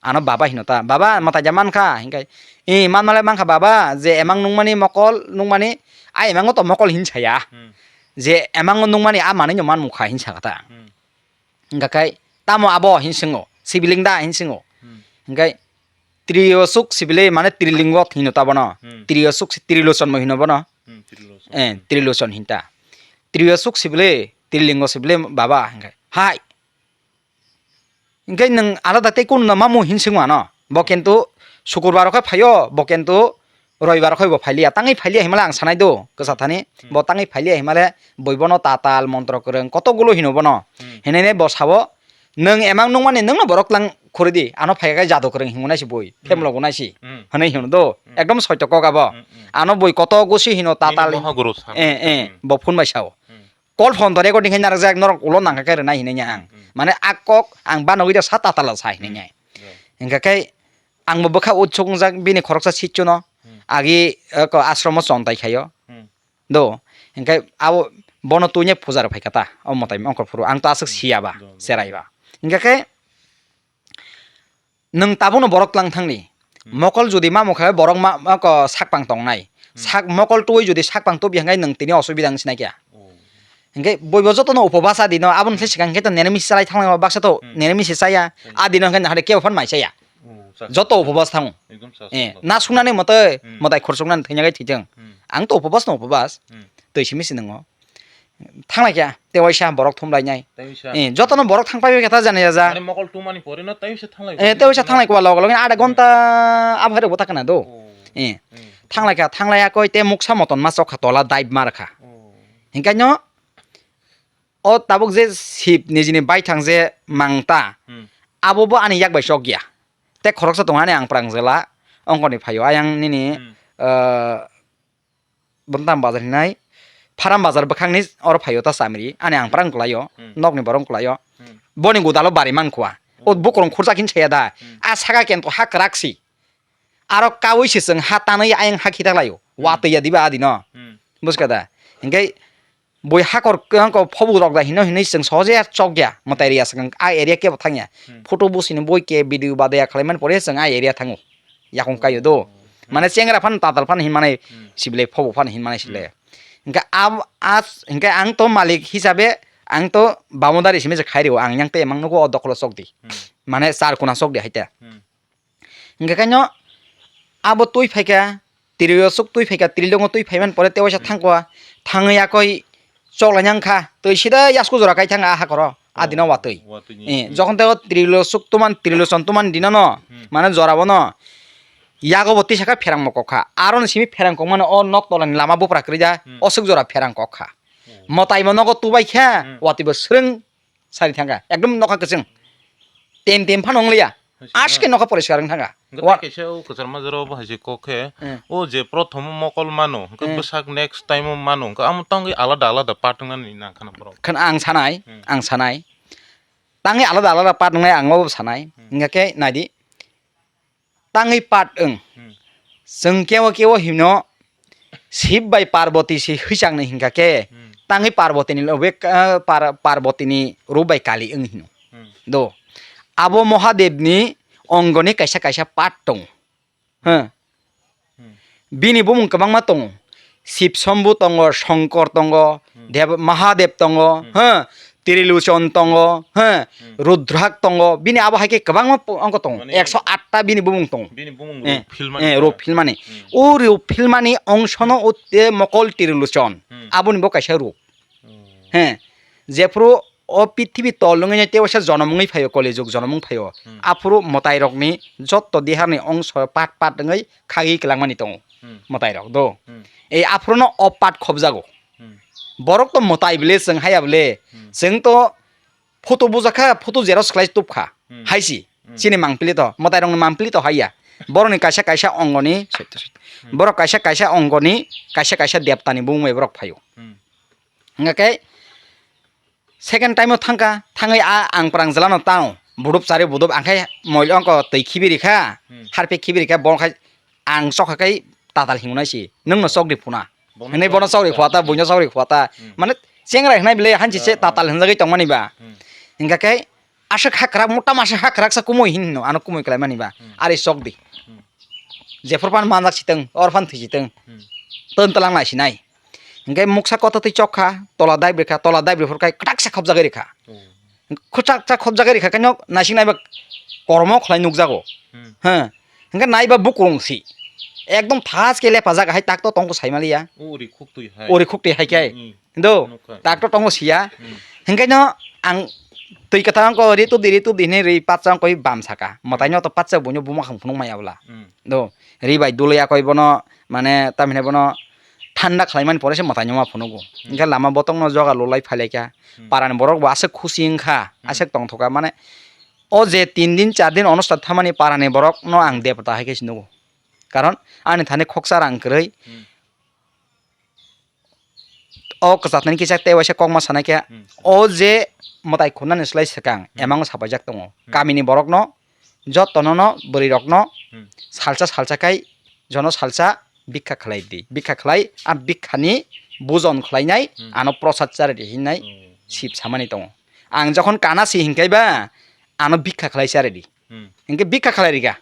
Ano baba hino ta, "Baba, mwtai ja mankha?" Hinkhe, "Ee, manmalai mankha baba, je emang nungmani mokol nungmani, a emango to mokol hin saya. Hmm. Je emango nungmani a manwino manmukha," hin sakha ta. Hmm. Hinkhe, "Tamo abo?" hin swngo, "Sibiling da?" hin swngo. Hmm. Hinkhe, "Triosuk sibile mane trilingot hino ta bono. Hmm. Triosuk si-, trilochonmo hino bono." Hmm, trilochon. Eh, trilochon hinta. "Triosuk sibile, trilingo sibile baba?" Hinkhe, "Hai." Hingke nwng alada tei kunu no mamu hin swngo ano. Bo kintu sukurbar khe phaio, bo kintu roibar khe bo phailiya. Tangwi phailiya hinmale ang sanai do, kwsa thani. Hmm. Bo tangwi phailiya hinmale bui bono tatal, montro kwrwng, koto gulo hino bono. Hmm. Hinene bo sabo, "Nwng emang nungmani nwngno borok tlang khuridi, ano phaiya khe jadu kwrwng hingo naisi bui, Hmm. phemlogo naisi," Hmm. hwnwi hino do. Hmm. Ekdom soito kok abo. Hmm, hmm. Ano bui koto gusi hino Nini tatal. Mohaguru sana. Eh, eh, Hmm. bo phun bai sao. Hmm. Call phone to recording khe narwkjak, norok ulo nangkha khe rwnai hinwi ang. Hmm. Mane a kok ang banogwi rw sa tatala sa hinwi. Hmm. Hingkha khe ang bo bwkha utsuk wngjak bini khoroksa sichuno Hmm. agi, eh, ko ashromo chontai khaio. Hmm. Do, hingkhe abo bono tuine puja rw phaikha ta, o mwtai ongkor phuru ang to aswk Hmm. siya ba, Do, do. cherai ba. Hingkha khe Nwng tabukno borok tlang thangni. Hmm. Mokol jodi ma mokha borok ma, ma ko sakpang tongnai. Hmm. Sak mokol twi jodi sakpang tubya hwnkhe nwng tini osubida wng sinai kya. Oh. Hwnkhe boibo jotono upobas adino aboni Hmm. se swkang khe to nini misi chalai thanglaima baksa to Hmm. nini misi chaya. Hmm. Adino hwnkhe nahade kebo phan mai chaya. Oh, sa-, Joto sa-, upobas thango. Ekdom sa-, Eh, sa-, na sungnani mwtai, Hmm. mwtai khorchuknani thwinyagai thwithwng. Hmm. Ang to upobas no upobas. Hmm. Twi simi se nwngo. Thanglai kha, tei waisa borok thumlainai. Tei waisa. Eh, jotono borok thang pai kha ta jani ya ja. Mane mokol tungmani pore no tei waisa thanglai. Eh, tei waisa thanglai kwa logo logo ada gonta abhai rok bo ta kana do. Oh. Eh. Hmm. Thanglai kha, thanglai ya koi te muksa moton ma chok kha tola dive mar kha. Oh. Hinkai no o tabuk je sip nijini bai thang je mangta. Hmm. Abo bo ani yak bai chok ya. Te khoroksa tong ani ang prang jela ongkoni phaio ayang nini, Hmm. eh, Bontam bazar hinai Pharam bazar bwkhakni oro phaio ta chamri. Ani ang prang kwlaio, Hmm. nokni borok kwlaio. Hmm. Boni godalo bari man khwa. O Hmm. bukrung khurjak hin saya da. Hmm. A saka kento ha kwrak si. Aro kaui si chwng ha tanwi ayang ha khitak laio. Wa Hmm. twi ya diba adino. Hmm. Buska da. Hinkhe bui hakor khe phobu rok da hino hinwi chwng sohoje chok ya. Mwtai ria swkang a area kebo thang ya. Hmm. Photo busini bui ke video bade ya khlai man pore chwng a area thango. Yakung kaio do. Hmm. Mane chengra phan tatal phan hin manai Hmm. sible phobo phan hin manai sile. Hmm. Hingke ab-, as-, hingke ang to malik hisabe ang to boundary simi je khai rio ang yang te emang nugo o dokolo sok di. Hmm. Mane char kuna sok di haite. Hmm. Hingke kaino abo twi phaikha, trio sok twi phaikha, trilongo twi phaiman pore te waisa Hmm. thangkwa, thangwi akoi Chok lainang kha, twi sida yasku jora kai thang a hakoro, a dino Oh, watwi. Watwi ni. Eh, Hmm. jokhon tei o trilosuk tuman, triloson tuman dino no, Hmm. mane jora bono yago bo tisa kha pherang mo kok kha. Aro ni simi pherang kok mano o nok tola ni lama bupra kwrwi da, Hmm. osuk jora pherang kok kha. Oh. Mwtai bo nogo tubai kha, Hmm. watwi bo swrwng sari thang kha. Ekdom nokha kwchwng. Tem tem phano wng liya. Hai se Aske na. Nokha poriskar wng thang kha. Hwnkhe Wa- tei kaisa o kwchar majra o bo hai se kok khe, Hmm. o je prothom mokol mano, hwnkhe Hmm. bwsak next time o mano, hwnkhe amo tangwi alada alada part wngnani nang khana borok. Khana ang sanai, Hmm. ang sanai. Tangwi alada alada part wngnai ang obo sanai. Hmm. Hwnkhe khe nai di. Tangwi part wng. Hmm. Chwng kebo kebo hino Shiv bai Parvati se hwichang ni hingkha khe, Hmm. tangwi Parvati ni lobe, ah, Par-, Parvati ni rup bai Kali wng hino. Hmm. Do. Abo Mahadev ni ongo ni kaisa kaisa part tongo. Huh. Hmm. Bini bumung kwbangma tongo. Shiv Shambhu tongo, Shankar tongo, Hmm. Dev, Mahadev tongo, Hmm. huh. Trilochon tongo, he, Hmm. Rudrak tongo, bini abo hai khe kwbangma po-, ongko tongo, Mane ekso atta bini bumung tongo. Bini bumung Eh, ruk philmani eh, ta. Ruk philmani. Hmm. O ruk philmani ongsono o te mokol Trilochon. Hmm. Aboni bo kaisa ruk. Hmm. He, jephuru o pithibi tol wngwi tei waisa jonom wngwi phaio, koli jug jonom wng phaio. Hmm. Aphuru mwtairokni jotto diharni ongso pat pat wngwi khagwi kwlangmani tongo. Hmm. Mwtairok do. Hmm. Ei aphuruno o pat khobjago. Hmm. Borok to mwtai bwle, chwng haya bwle. Hmm. Chwng to photo bujakha, photo xerox khlai tubkha. Hmm. Haisi. Hmm. Chini mangpili to, mwtairokni mangpili to haiya. Borokni kaisa kaisa ongoni, Hmm. borok kaisa kaisa ongoni, kaisa kaisa debtani bumung bai borok phaio. Hmm. Hingkha khe second time o thangkha, thangwi a ang prangjwlano tao, budup chari budup, ang khe moil ongko twi khibi rikha, Hmm. harpik khibi rikha, bo khai ang chokha khai tatal hingnai si, nwngno chokdi phuna. Bono Hwnwi bono chokdi chokdi phua ta, phua. Buino chokdi phua ta. Hmm. Mane chengra hinai bile hanchi se Ah, ah. tatal hinjagwi tongmani ba. Hmm. Hingkha khe aswk hakrak, mota maswk hakrak sa kumui hin hino, ano kumui kwlai mani ba. Hmm. Ari chokdi. Hmm. Jephru phan manjak siteng, or phan thwi siteng. Hmm. Ton tlang nai sinai. Hingkhe muksa kota twi chokha, tola daibrikha, tola daibrikha, kwtak sa khobjagwi rikha. Oh. Kwchak chak khobjagwi rikha, kaino naising naiba kormo khlai nukjago. Hmm. He. Hingkhe naiba bukrung si. Ekdom thas khe lephajak hai takto tongkho saimaliya. O uri khuktwi hai. Uri khuktwi hai khe. Hmm, hmm. Do. Nukha. Takto tongkho siya. Hmm. Hingkhe no ang twi kwthang ko ri tudi ri tudi hinwi ri patsa koi bam saka. Mwtaino to patsa buino buma khang phunuk maya bwla. Hmm. Do. Ri bai dulya koi bono mane tamhinai bono thanda khlaimani pore se mwtaino ma phunugo. Hmm. Hingkhe lama botongno joga lulai phailaikha. Hmm. Parani borok bo aswk khusi wngkha, Hmm. aswk tongthoka. Mane o je tin din, char din onusthan thamani parani borokno ang debota hai khe sinugo. Karon ani thani khoksa rang kwrwi. Hmm. O kwchatnani kisa tei waisa kokma sanai khe, Hmm. o je mwtai khunani slai swkang, Hmm. emang sapaijak tongo. Hmm. Kamini borokno, jotono no, bwrwi rokno, Hmm. salsa salsa khai, jono salsa bikha khlai di. Bikha khlai, a bikhani bujon khlainai, Hmm. ano prosad chari di hinai Hmm. sip samani tongo. Ang jokhon kana si hinkhai ba, ano bikha khlai chari di. Hmm. Hinkhe bikha khlai rikha.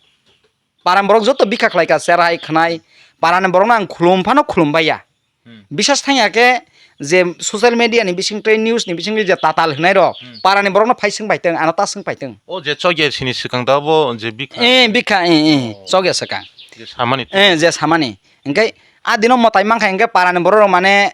Parani borok joto bikha khlai kha, cherai khnai. Parani borokno ang khulum phano khulum baiya. Hmm. Bisas thangya khe je social media ni bising tei news ni bising je tatal hinai rok, Hmm. parani borokno phai swng bai tong, ano ta swng pai tong. O je chokya sini swkang da bo je bikha. Eh, bikha, eh, eh, Oh. chokya swkang. Je samani. Eh, je samani. Hinkhe a dino mwtai mankha hinkhe parani borok rok mane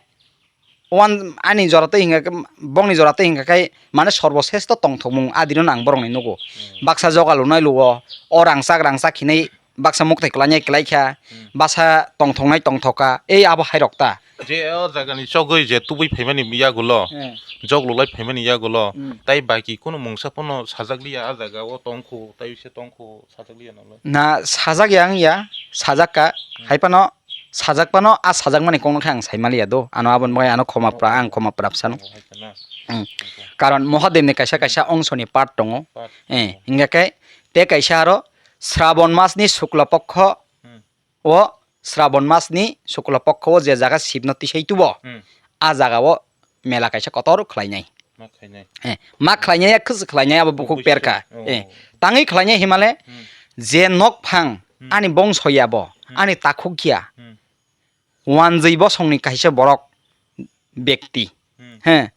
wan ani jora tei hinkha khe, bongni jora tei hinkha khe mane sorbo sesto tongthokmung a dino nang borokni nugo. Hmm. Baksa joga lunai lugo, o rangchak rangchak hinui baksa muktai kwlainai kwlaikha, Hmm. baksa tongthoknai tongthokha, ei abo hairok ta. Je o jagani chogwi je tubui phaimani yagulo, Hmm. jog lulai phaimani yagulo, Hmm. tai baki kunu mungsa phano sajak liya a jaga o tongkhu, tai se tongkhu sajak liya nalo. Na sajak ya wngya, sajak ka, Hmm. hai phano sajak phano a sajak mani kokno khe ang sai maliya do, ano aboni bagwi ano khoma pra, ang khoma prap sano. Oh, hai khana. Hmm. Okay. Karon Mohadevni kaisa kaisa ongsoni part tongo. Part. Eh, Oh. hingkha khe te kaisa aro Srabon masni Shukla Pokho Hmm. o Srabon masni Shukla Pokho o je jaga Shivno tisai tubo, Hmm. a jaga o mela kaisa kotor khlainai. Ma khlainai. Eh, ma khlainai ya khwswk khlainai abo bukhuk Bukhuk perkha. Oh. Eh, tangwi khlainai himale Hmm. je nok phang Hmm. ani bongso ya bo, Hmm. ani takhuk ya. Hmm. Wanjwi bosongni kaisa borok bekti. Hmm. He.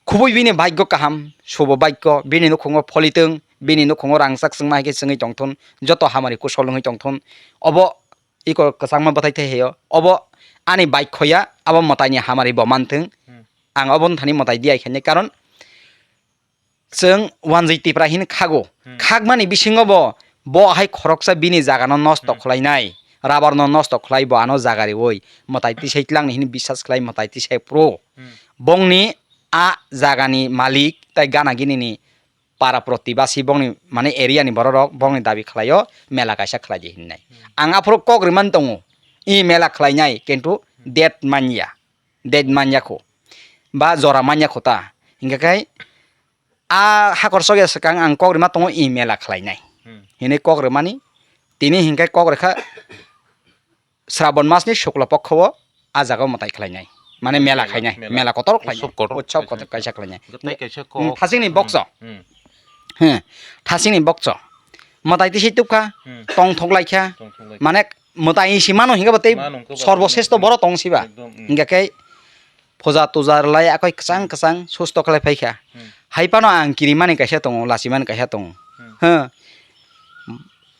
Khubui bini bhagyo kaham, subo bhagyo, bini nukhungo pholitwng, bini nukhungo rangchak chwngma hai khe chwngwi tongthun, joto hamari kusol wngwi tongthun. Obo iko kwchangma bwthai thai haio. Obo ani bhagyo ya, abo mwtaini hamari bo manthwng. Hmm. Ang obo wngthani mwtai di ai khainai, karon chwng wanjwi tipra hin khago. Hmm. Khakmani bisingo bo, bo hai khoroksa bini jaga no nosto Hmm. khlainai, rabar no nosto khlai bo ano jaga riwi, mwtai tisai tlangni hin bisas khlai mwtai tisai pro. Hmm. Bongni a jagani malik tai gana ginini para protibasi bongni mane area ni borok rok bongni dabi khlaio mela kaisa khlai di hinnai. Hmm. Ang aphuru kok rwmani tongo, i mela khlainai kintu Hmm. date manya, date manya kho ba jora manya kho ta. Hinkhe khai a hakor chokya swkang ang kok rwma tongo i mela khlainai Hmm. hinwi kok rwmani. Tini hinkhe kok rwkha Srabon masni Shukla Pokho o a jaga o mwtai khlainai, mane mela Mela, khainai, mela. Mela kotor khlainai, Utsob kotor utsob khainai. Kotor kaisa khlainai. Tei kaisa Hmm, kok. Thasingni Hmm, bokcho. Hmm. Hmm, thasingni bokcho. Mwtai tisai tubkha, Hmm. tongthok laikha. Tongthok laikha. Mane mwtai si mano hinkhe bo tei Mano hinkhe bo sorbo tongthok sesto laikha. Boro tong siba. Ekdom, hmm. Hinkhe khe Puja tuja rwlai akoi kwchang kwchang susto khlai phaikha. Hmm. Hai phano ang kirimani kaisa tongo, lachimani kaisa tongo. Hmm. Huh.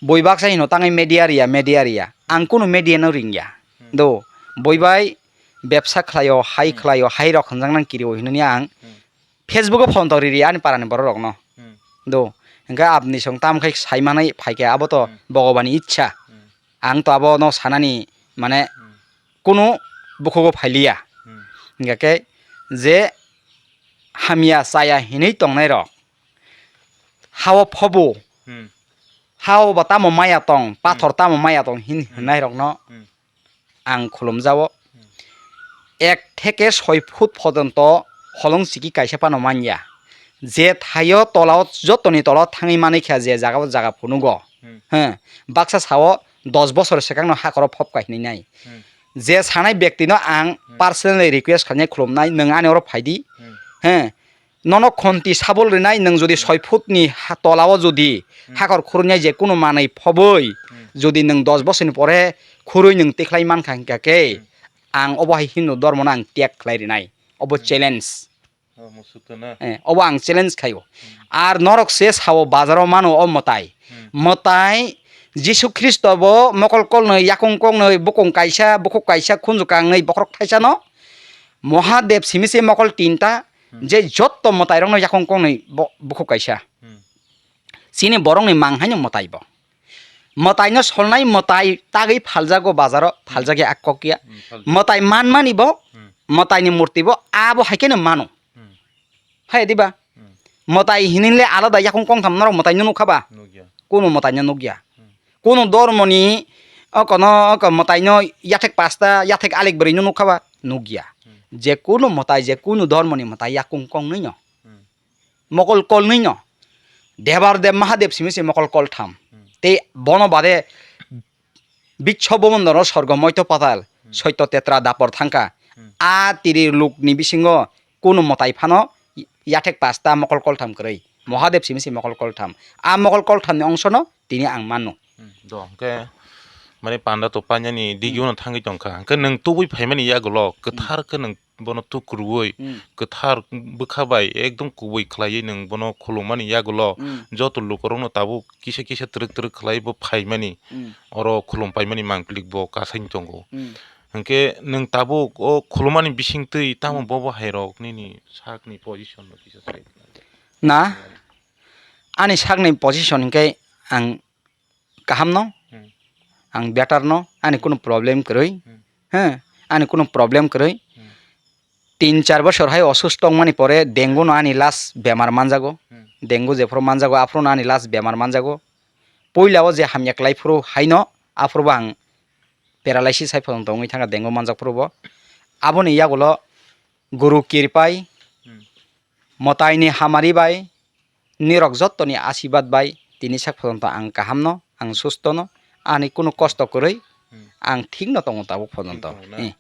Bui baksa hino tangwi media riya, media riya. Ang kunu media no ringya. Hmm. Do, bui bai bebsa khlaio, hai Hmm. khlaio, hai rok hwnjaknang kirio hinwi ang Hmm. Facebook o phone tori ri ani parani borok rokno. Hmm. Do, hwnkhe abni song tam khai sai manai phaikha abo to Hmm. Bhagobani ichha. Hmm. Ang to abono sanani mane Hmm. kunu bukhugo phailiya. Hmm. Hingkha khe je hamya chaya hinwi tongnai rok hao phobu, Hmm. hao ba tamo maya tong, pathor Hmm. tamo maya tong hin Hmm. hwnai rokno Hmm. ang khulumjao. Hmm. Ek theke soi phut phojonto holong siki kaisa phano manya. Je thaio tolao jotoni tolao thangwi manwi kha je jagao jaga phunugo. Hmm. He, baksa sao dos bosor swkangno hakhoro phop kainwi nai. Hmm. Je sanai bektino ang Hmm. personally request khainai khulumnai, nwng ani oro phaidi. Hmm. He, nono khonti sabol rinai, nwng jodi Hmm. soi phutni ha-, tolao jodi Hmm. hakhor khurunai je kunu manwi phobwi, Hmm. jodi nwng dos bosorni pore khurui nwng tikhlai mankha hingkha khe, Hmm. ang obo hai Hindu dhormono ang tyag khlai rinai. Obo Hmm. challenge. Oh, musuto na. Eh, obo ang challenge khaio. Hmm. Ar norok se sao bazaro mano o mwtai. Hmm. Mwtai Jisu Khristo bo mokol kolnwi, yakung kongnwi, bukung kaisa, bukhuk kaisa, khunju kangnwi, bokhorok thaisano Mahadev simi se mokol tinta, Hmm. je jotto mwtairokno yakung kongnwi bo-, bukhuk kaisa. Hmm. Chini borokni mang haino mwtai bo. Mwtaino solnai mwtai tagwi phaljago bazaro, Hmm. phaljak ya ak kok ya. Hmm, phaljak. Mwtai manmani bo, Hmm. mwtaini murti bo, abo hai kheno mano. Hmm. Hai diba? Hmm. Mwtai hinile alada yakung kongtham norok mwtaino nukha ba? Nukya. Kunu mwtaino nukya. Hmm. Kunu dormoni oko no, oko mwtaino yathek pasta, yathek alik bwrwino nukha ba? Nukya. Hmm. Je kunu mwtai, je kunu dormoni mwtai yakung kongnwino. Hmm. Mokol kolnwino. Debar Dev Mahadev simi se mokol koltham. Hmm. Tei bono bade Biccho Bhubandoro sorgo moito patal, Hmm. soito tetra dapor thangkha. Hmm. A tiri lukni bisingo kunu mwtai phano yathek pasta mokol koltham kwrwi. Mahadev simi se mokol koltham. A mokol kolthamni ongsono tini ang mano. Hmm, do, hwnkhe mani panda to painani digi Hmm. uno thangwi tongkha. Hwnkhe nwng tubui phaimani yagulo kwthar Hmm. khe nwng bono tukurui Hmm. kwthar bwkha bai ekdom kubui khlaiwi nwng bono khulumani yagulo Hmm. joto lukurokno tabuk kisa kisa twrwk twrwk khlai bo phaimani Hmm. oro khulum paimani mangpili bo kasain tongo. Hmm. Hwnkhe nwng tabuk o khulumani bisingtwi tamo Hmm. bobo hairok nini sakni position no kisa sai. Na, ani sakni position hwnkhe ang kaham no, Hmm. ang better no, ani kunu problem kwrwi, Hmm. he, ani kunu problem kwrwi. Hmm. Tin char bosor hai osusto wngmani pore dengue no ani last bemar manjago, Hmm. dengue jephuru manjago, aphuru no ani last bemar manjago. Puila o je hamya kwlai phuru haino, aphuru bo ang paralysis hai phano tongwi thangkha dengue manjak phuru bo. Aboni yagulo Guru Kirpai, Hmm. mwtaini hamari bai, nirok jottoni asibad bai tini sak photonto ang kahamno, ang sustono, ani kunu kosto kwrwi, Hmm. ang thikno tongo tabuk photonto. Thik tongo na? Eh.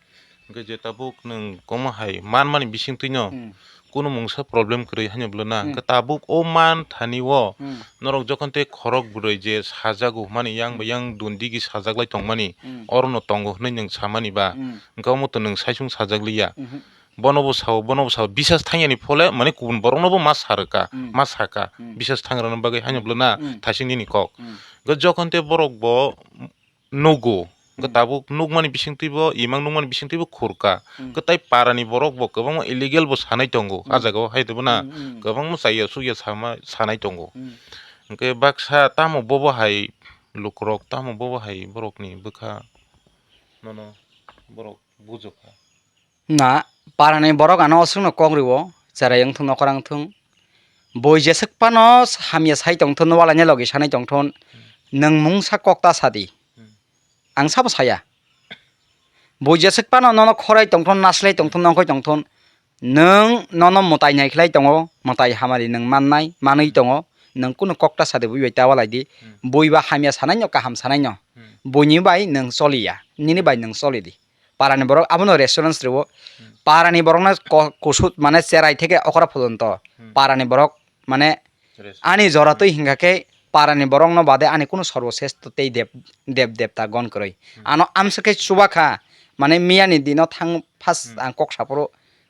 Hwnkhe je tabuk nwng komo hai manmani bisingtwino Hmm. kunu mungsa problem kwrwi haino bwlwna. Hmm. Hwnkhe tabuk o man thani o Hmm. norok jokhon tei khorok bwrwi je sajago hwnmani yang Hmm. bai yang dundigi sajaklai tongmani Hmm. orono tongo hwnwi nwng samani ba? Hmm. Hwnkhe omo to nwng saisung sajakliya. Mhm. Bono bo sao, bono bo sao, bisas thangyani phole, mane kubun borokno bo ma sarwkha, Hmm. ma sakha, Hmm. bisas thangrani bagwi haino bwlwna Hmm. thasing nini kok. Hmm. Hwnkhe jokhon tei borok bo nugo, hwnkhe Hmm. tabuk nukmani bisingtwi bo, imang nukmani bisingtwi bo khurkha. Hmm. Hwnkhe tai parani borok bo kwbangma illegal bo sanai tongo, Hmm. ah jagao hai tongbo na, Hmm, hmm. kwbangma chaya sukya sama sanai tongo. Hmm. Hwnkhe baksa tamo bobo hai lukurok, tamo bobo hai borokni bwkha nono borok bujokha. Na, parani borok ano aswkno kok rwo, cherai wngthung, nokora wngthung. Bui jeswk phano hamya sai tongthun, walaina logi sanai tongthun, nwng mungsa kok ta sadi. Hmm. Ang sabo saya. Bui jeswk phano nono khorai tongthun, naslai tongthun, nongkhoi tongthun, nwng nono mwtai naikhlai tongo, mwtai hamari nwng mannai, manwi tongo, nwng kunu kok ta sadi bui bai ta walai di. Hmm. Bui ba hamya sanai no, kaham sanai no. Hmm. Buini bai nwng choliya, nini bai nwng choli di. Parani borok abono resonance rwo. Hmm. Parani borokno ko-, kusut mane cherai theke okra photonto. Hmm. Parani borok mane Res-, ani jora twi hmm. Hingkha khe parani borokno bade ani kunu sorbo sresto tei deb, deb debta gon kwrwi. Hmm. Ano amswk khe chuba kha, mane miyani dino thang first Hmm. Ang kok saphuru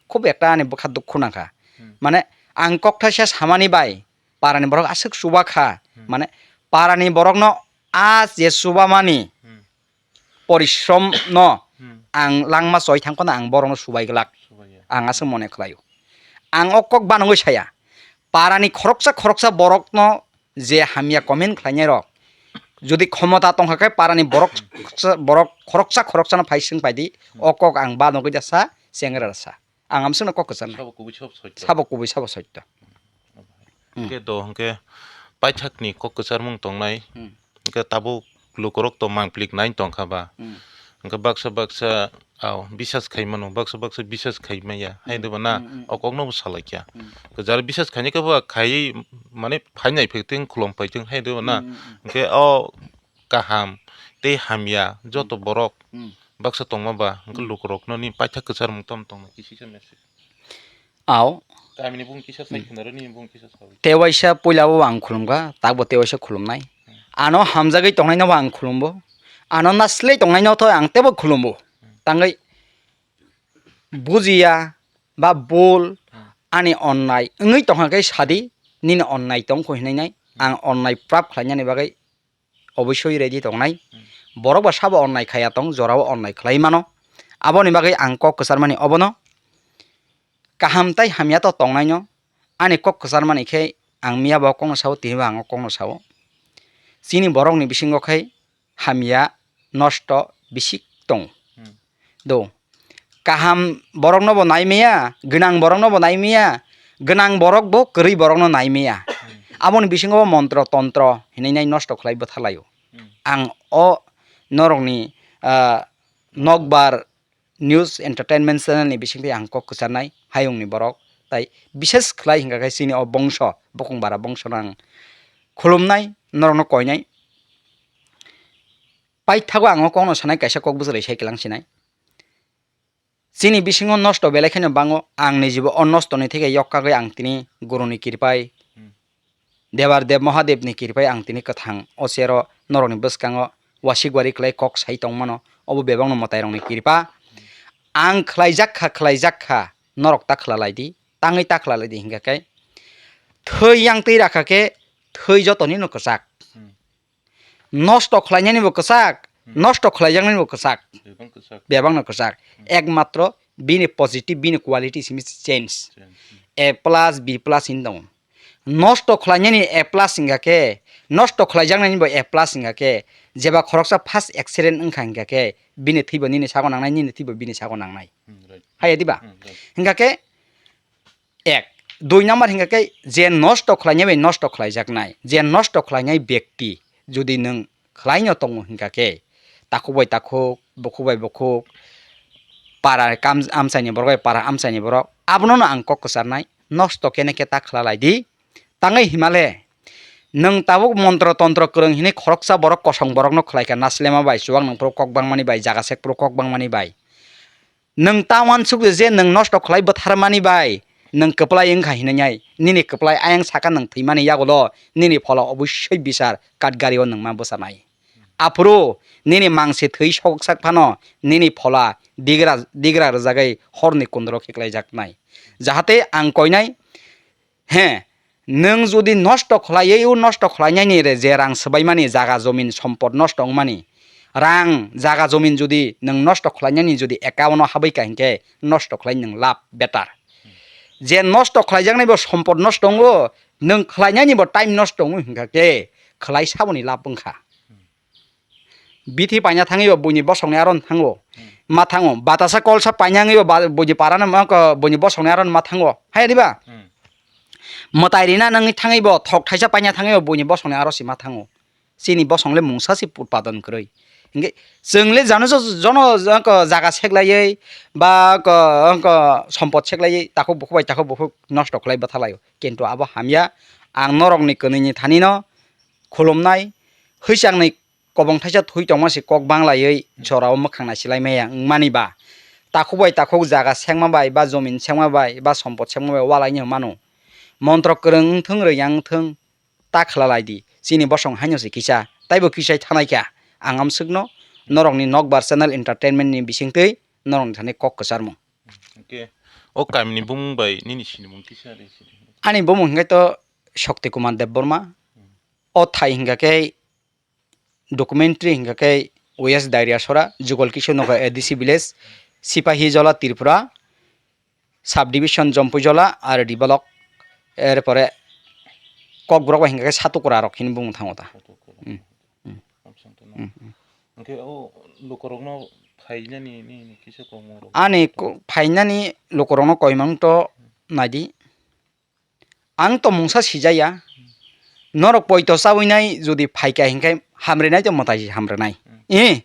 khub ekta ani bwkha dukhu nangkha. Hmm. Mane ang kokthaisa samani bai parani borok aswk chuba kha. Hmm. Mane parani borokno a je chubamani Hmm. porishrom no Hmm. ang langma choi thang phano ang borokno subai glak. Subai ya. Ang aswk mone khlaio. Ang o kok banogwi saya. Parani khoroksa khoroksa borokno je hamya comment khlainai rok, jodi khomota tongkha khe parani borok, borok khoroksa khoroksano phai swng paidi, o kok ang banogwi da sa, chengra da sa. Ang amswkno kok kwcharnai. Sabo kubui sabo soitto. Sabo kubui sabo soitto. Hmm. Hwnkhe do, hwnkhe paithakni kok kwcharmung tongnai. Hmm. Hwnkhe tabuk lukurok to mangplik nai tongkha ba. Hmm. Hwnkhe baksa baksa, aw, bisas khai mano, baksa baksa bisas khai maya. Hai Hmm. de ba na, Hmm, hmm, o hmm. kokno bo salai kya. Hmm. Jara bisas khaini khe bo khai, mane, phainai phai teng khulum phai teng hai de ba na. Hmm, hmm, hmm. Hwnkhe o kaham tei hamya joto Hmm. borok Hmm. baksa tongma ba, hwnkhe Hmm. lukurokno ni paithak kwcharmung tamo tongma kisa kisa message. Aw. Tamini bung kisa sai Hmm. khna ro, nini bung kisa sawi. Tewaisa puila bo ang khulumkha, takbo tewaisa khulumnai. Hmm. Ano hamjagwi tongnaino bo ang khulumbo. Ano naslai tongnaino tho ang tebo khulumbo. Hmm. Tangwi bujiya ba bul Hmm. ani onnai wngwi tongkha khe sadi, nini onnai tongkho hinwi nai, Hmm. ang onnai prap khlainani bagwi oboisoi ready tongnai. Hmm. Borok bo sabo onnai khaya tong, jorao onnai khlai mano. Aboni bagwi ang kok kwcharmani obono, kaham tai hamya to tongnaino. Ani kok kwcharmani khe ang miya bo kokno sao, tini bo ang o kokno sao. Chini borokni bisingo khe hamya nosto bisik tongo. Hmm. Do. Kaham borokno bo nai maya, gwnang borokno bo nai maya, gwnang borok bo kwrwi borokno nai maya. Hmm. Aboni bisingo bo montro tontro hinwi nai nosto khlai bwtharlaio. Hmm. Ang o norokni, ah, nokbar news entertainment channel ni bisingtwi ang kok kwcharnai hayungni borok, tai bishes khlai hingkha khe chini o bongso, bokong bara bongsono ang khulumnai, norokno koinai. Paithago ang o kokno sanai, kaisa kok bwchalai sai kwlang sinai. Chini bisingo nosto belai kheno bango, ang nijibo o nostoni theke yok kagwi ang tini guruni kiripai, Hmm. Debar Deb Mahadevni kiripai ang tini kwthang o chero norokni bwskango wasik wari khlai kok sai tongmano, obo bebakno mwtairokni kiripa. Ang khlaijak kha, khlaijak kha, norok ta khwlalai di, tangwi ta khwlalai di hingkha khe thwi yang twi rakha khe thwi jotonino kwchak. Hmm. Nosto khlainani bo kwchak, Hmm. nosto khlaijaknani bo kwchak. Bebak kwchak. Bebakno kwchak. Hmm. Ekmatro bini positive, bini quality simi change. Change. Hmm. A plus, B plus hin tongo. Nosto khlainani A plus hingkha khe, nosto khlaijaknani bo A plus hingkha khe, jeba khoroksa first accident wngkha hingkha khe, bini thwibo nini sago nangnai, nini thwibo bini sago nangnai. Hmm, right. Haiya diba? Hmm, right. Hingkha khe, ek, dui number hingkha khe je nosto khlainai bai nosto khlaijaknai, je nosto khlainai bekti jodi nwng khlaino tongo hingkha khe, takhuk bai takhuk, bukhuk bai bukhuk, para kam-, amchaini borok bai para amchaini borok, abono no ang kok kwcharnai, nosto kene khe ta khwlalai di. Tangwi himale nwng tabuk montro tontro kwrwng hinwi khoroksa borok kosong borokno khlaikha, naslema bai, chuwak nungphuru kok bangmani bai, jaga sekphuru kok bangmani bai. Nwng ta uansuk di je nwng nosto khlai bwtharmani bai nwng kwplai wngkha hinwi nai, nini kwplai ayang saka nwng thwimani yagulo nini phola oboisoi bichar katgario nwng ma bwchanai. Aphuru nini mangsi thwi soksak phano nini phola digra, digra rwjagwi horni kundro khiklaijaknai. Jahate ang koinai, he, nwng jodi nosto khlaiwi, o nosto khlainani re je rang swbaimani, jaga jomin sompot nosto wngmani, rang jaga jomin jodi nwng nosto khlainani jodi account o habwi ka hinkhe nosto khlai nwng lab better. Je nosto khlaijaknai bo sompot nosto wngo, nwng khlainani bo time nosto wngo hinkha khe khlai saboni lab wngkha. Bithi paina thangwi bo buini bosongni aron thango. Hmm. Ma thango. Batasa kolsa paina wngwi bo ba-, buini parano ma ko-, buini bosongni aron ma thango. Hai diba? Hmm. Mwtai rina nangwi thangwi bo thok thaisa paina thangwi bo buini bosongni aro si ma thango. Chini bosong le mungsa si utpadon kwrwi. Hinkhe chwng le jano jo-, jono ko jaga seklaiwi ba ko, ko sompot seklaiwi takhuk bukhuk bai takhuk bukhuk nosto khlai bwthalaio. Kintu abo hamya, ang norokni kwnwini thanino khulumnai, hwichangni kobong thaisa thwi tongma se kok banglaiwi jorao mwkhang naisilai maya wngmani ba, takhuk bai takhuk jaga sekma bai ba jomin sekma bai ba sompot sekma bai walaini hwnmano. Montro kwrwng wngthwng rwya wngthwng ta khwlalai di, chini bosong haino se kisa taibo kisai thanai kha. Ang amswkno norokni nokbar channel entertainment ni bisingtwi norokni thani kok kwcharmung. Hwnkhe O kamini bumung bai nini sinimung kisa de sidi. Ani bumung hingke to Shakti Kumar Debbarma. O thai hingka khe documentary hingka khe West Dairia Sora, Jugal Kishore Nagar A D C village, Sipahi Jola Tripura, sub division Jompui Jola, R D block, er pore Kokborok bai hingka khe Satukura rok hini bumung thango ta. Hmm. Hmm. Hmm, hmm. Hingke o lukorokno phainani ni, ni kisa kokmung rok. Ani ko-, phainani lukorokno koimang to naidi. Ang to mungsa sijaya. Norok poito chawi nai jodi phaika hingke hamre nai to mwtai hamre nai. Hmm. Eh.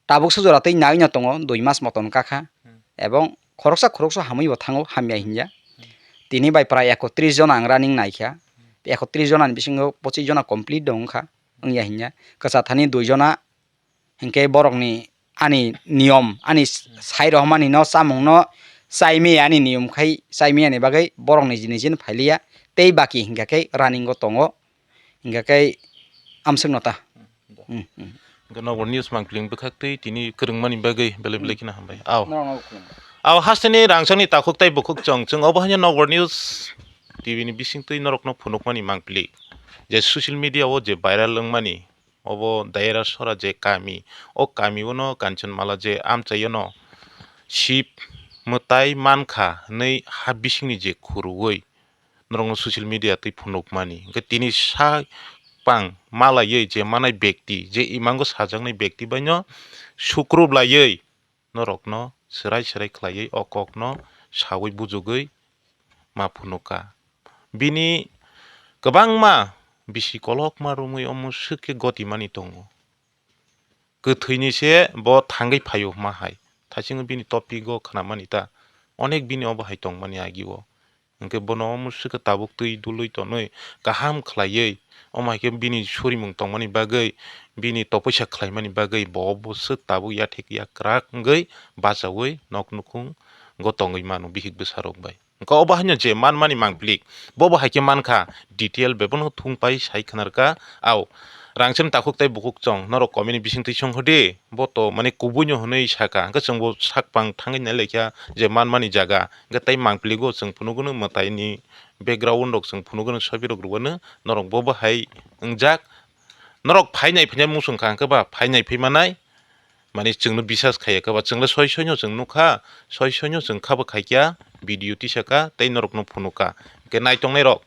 Tabuk sujora tei nai no tongo, dui mas moton kakha. Hmm. Ebong khoroksa khoroksa hamwi bo thango, hamya hinya. Hmm. Tini bai prai ekotris jona ang running naikha. Ekotris jona ni bisingo pochis jona complete dong wngkha. Wngya hinya. Kwcha thani dui jona Hinkhe borokni ani niyom, ani s-, sai rohormani no, chamung no chai maya ani niyom khai chai maya ni bagwi borok niji niji no phailiya, tei baki hinkha khe running o tongo, hinkha khe amswk no ta. Hmm, hmm. Hinkhe Nokbar News mangpili bwkhak twi tini kwrwngmani bagwi belai belai kheno hambai. Ao. Norok no khulumkha. Ao hasteni rangchakni takhuk tei bukhuk chong, chwng obo haino Nokbar News T V ni bisingtwi norokno phunukmani mangpili. Je social media o je viral wngmani, obo Dayera Sora je kami, o kami o no Kanchanmala je amchai o no sip mwtai mankha hwnwi ha bisingni je khurui norokno social media twi phunukmani. Hwnkhe tini sak pang malaiwi je manai bekti, je imango sajaknai bekti bai no sukrup laiwi norokno swrai swrai khlaiwi o kokno saui bujugwi ma phunukha. Bini kwbangma bisi kolokma romwi omo swk khe gotimani tongo. Kwthwini se bo thangwi phaio hwnma hai. Thaisingo bini topic o khnamani ta onek bini obo hai tongmani agi o. Hwnkhe bono omo swkhe tabuk twi dului tonwi kaham khlaiwi, omo hai khe bini surimung tongmani bagwi, bini topoisa khlaimani bagwi bo, bo swk tabuk yathek yakrak wngwi bachaui nok nukhung go tongwi mano bihik bwsarok bai. Hwnkhe obo haino je manmani mangpili, bobo hai khe mankha detail bebono thung pai sai khwnarkha. Ao rangchakni takhuk tei bukhuk chong norok comment ni bisingtwi song hwdi. Bo to mane kubuino hwnwi saka, hwnkhe chwngbo sak pang thangwi nai laikha je manmani jaga, hwnkhe tei mangpiligo chwng phunukgwno mwtaini background rok chwng phunukgwno sobi rok rwano norok bo bahai wngjak. Norok phainai phainai muchung kha, hwnkhe ba phainai phaimanai mane chwngno bisas khaiya, hwnkhe ba chwngle soi soino chwng nukha, soi soino chwng khabo khaikya, video tisaka tei norokno phunukha. Hwnkhe naitongnai rok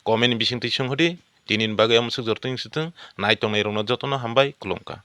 comment ni bisingtwi song hwdi, tinini bagwi omo swk jortoi wng swtwng, naitongnai rokno jotono hambai khulumkha.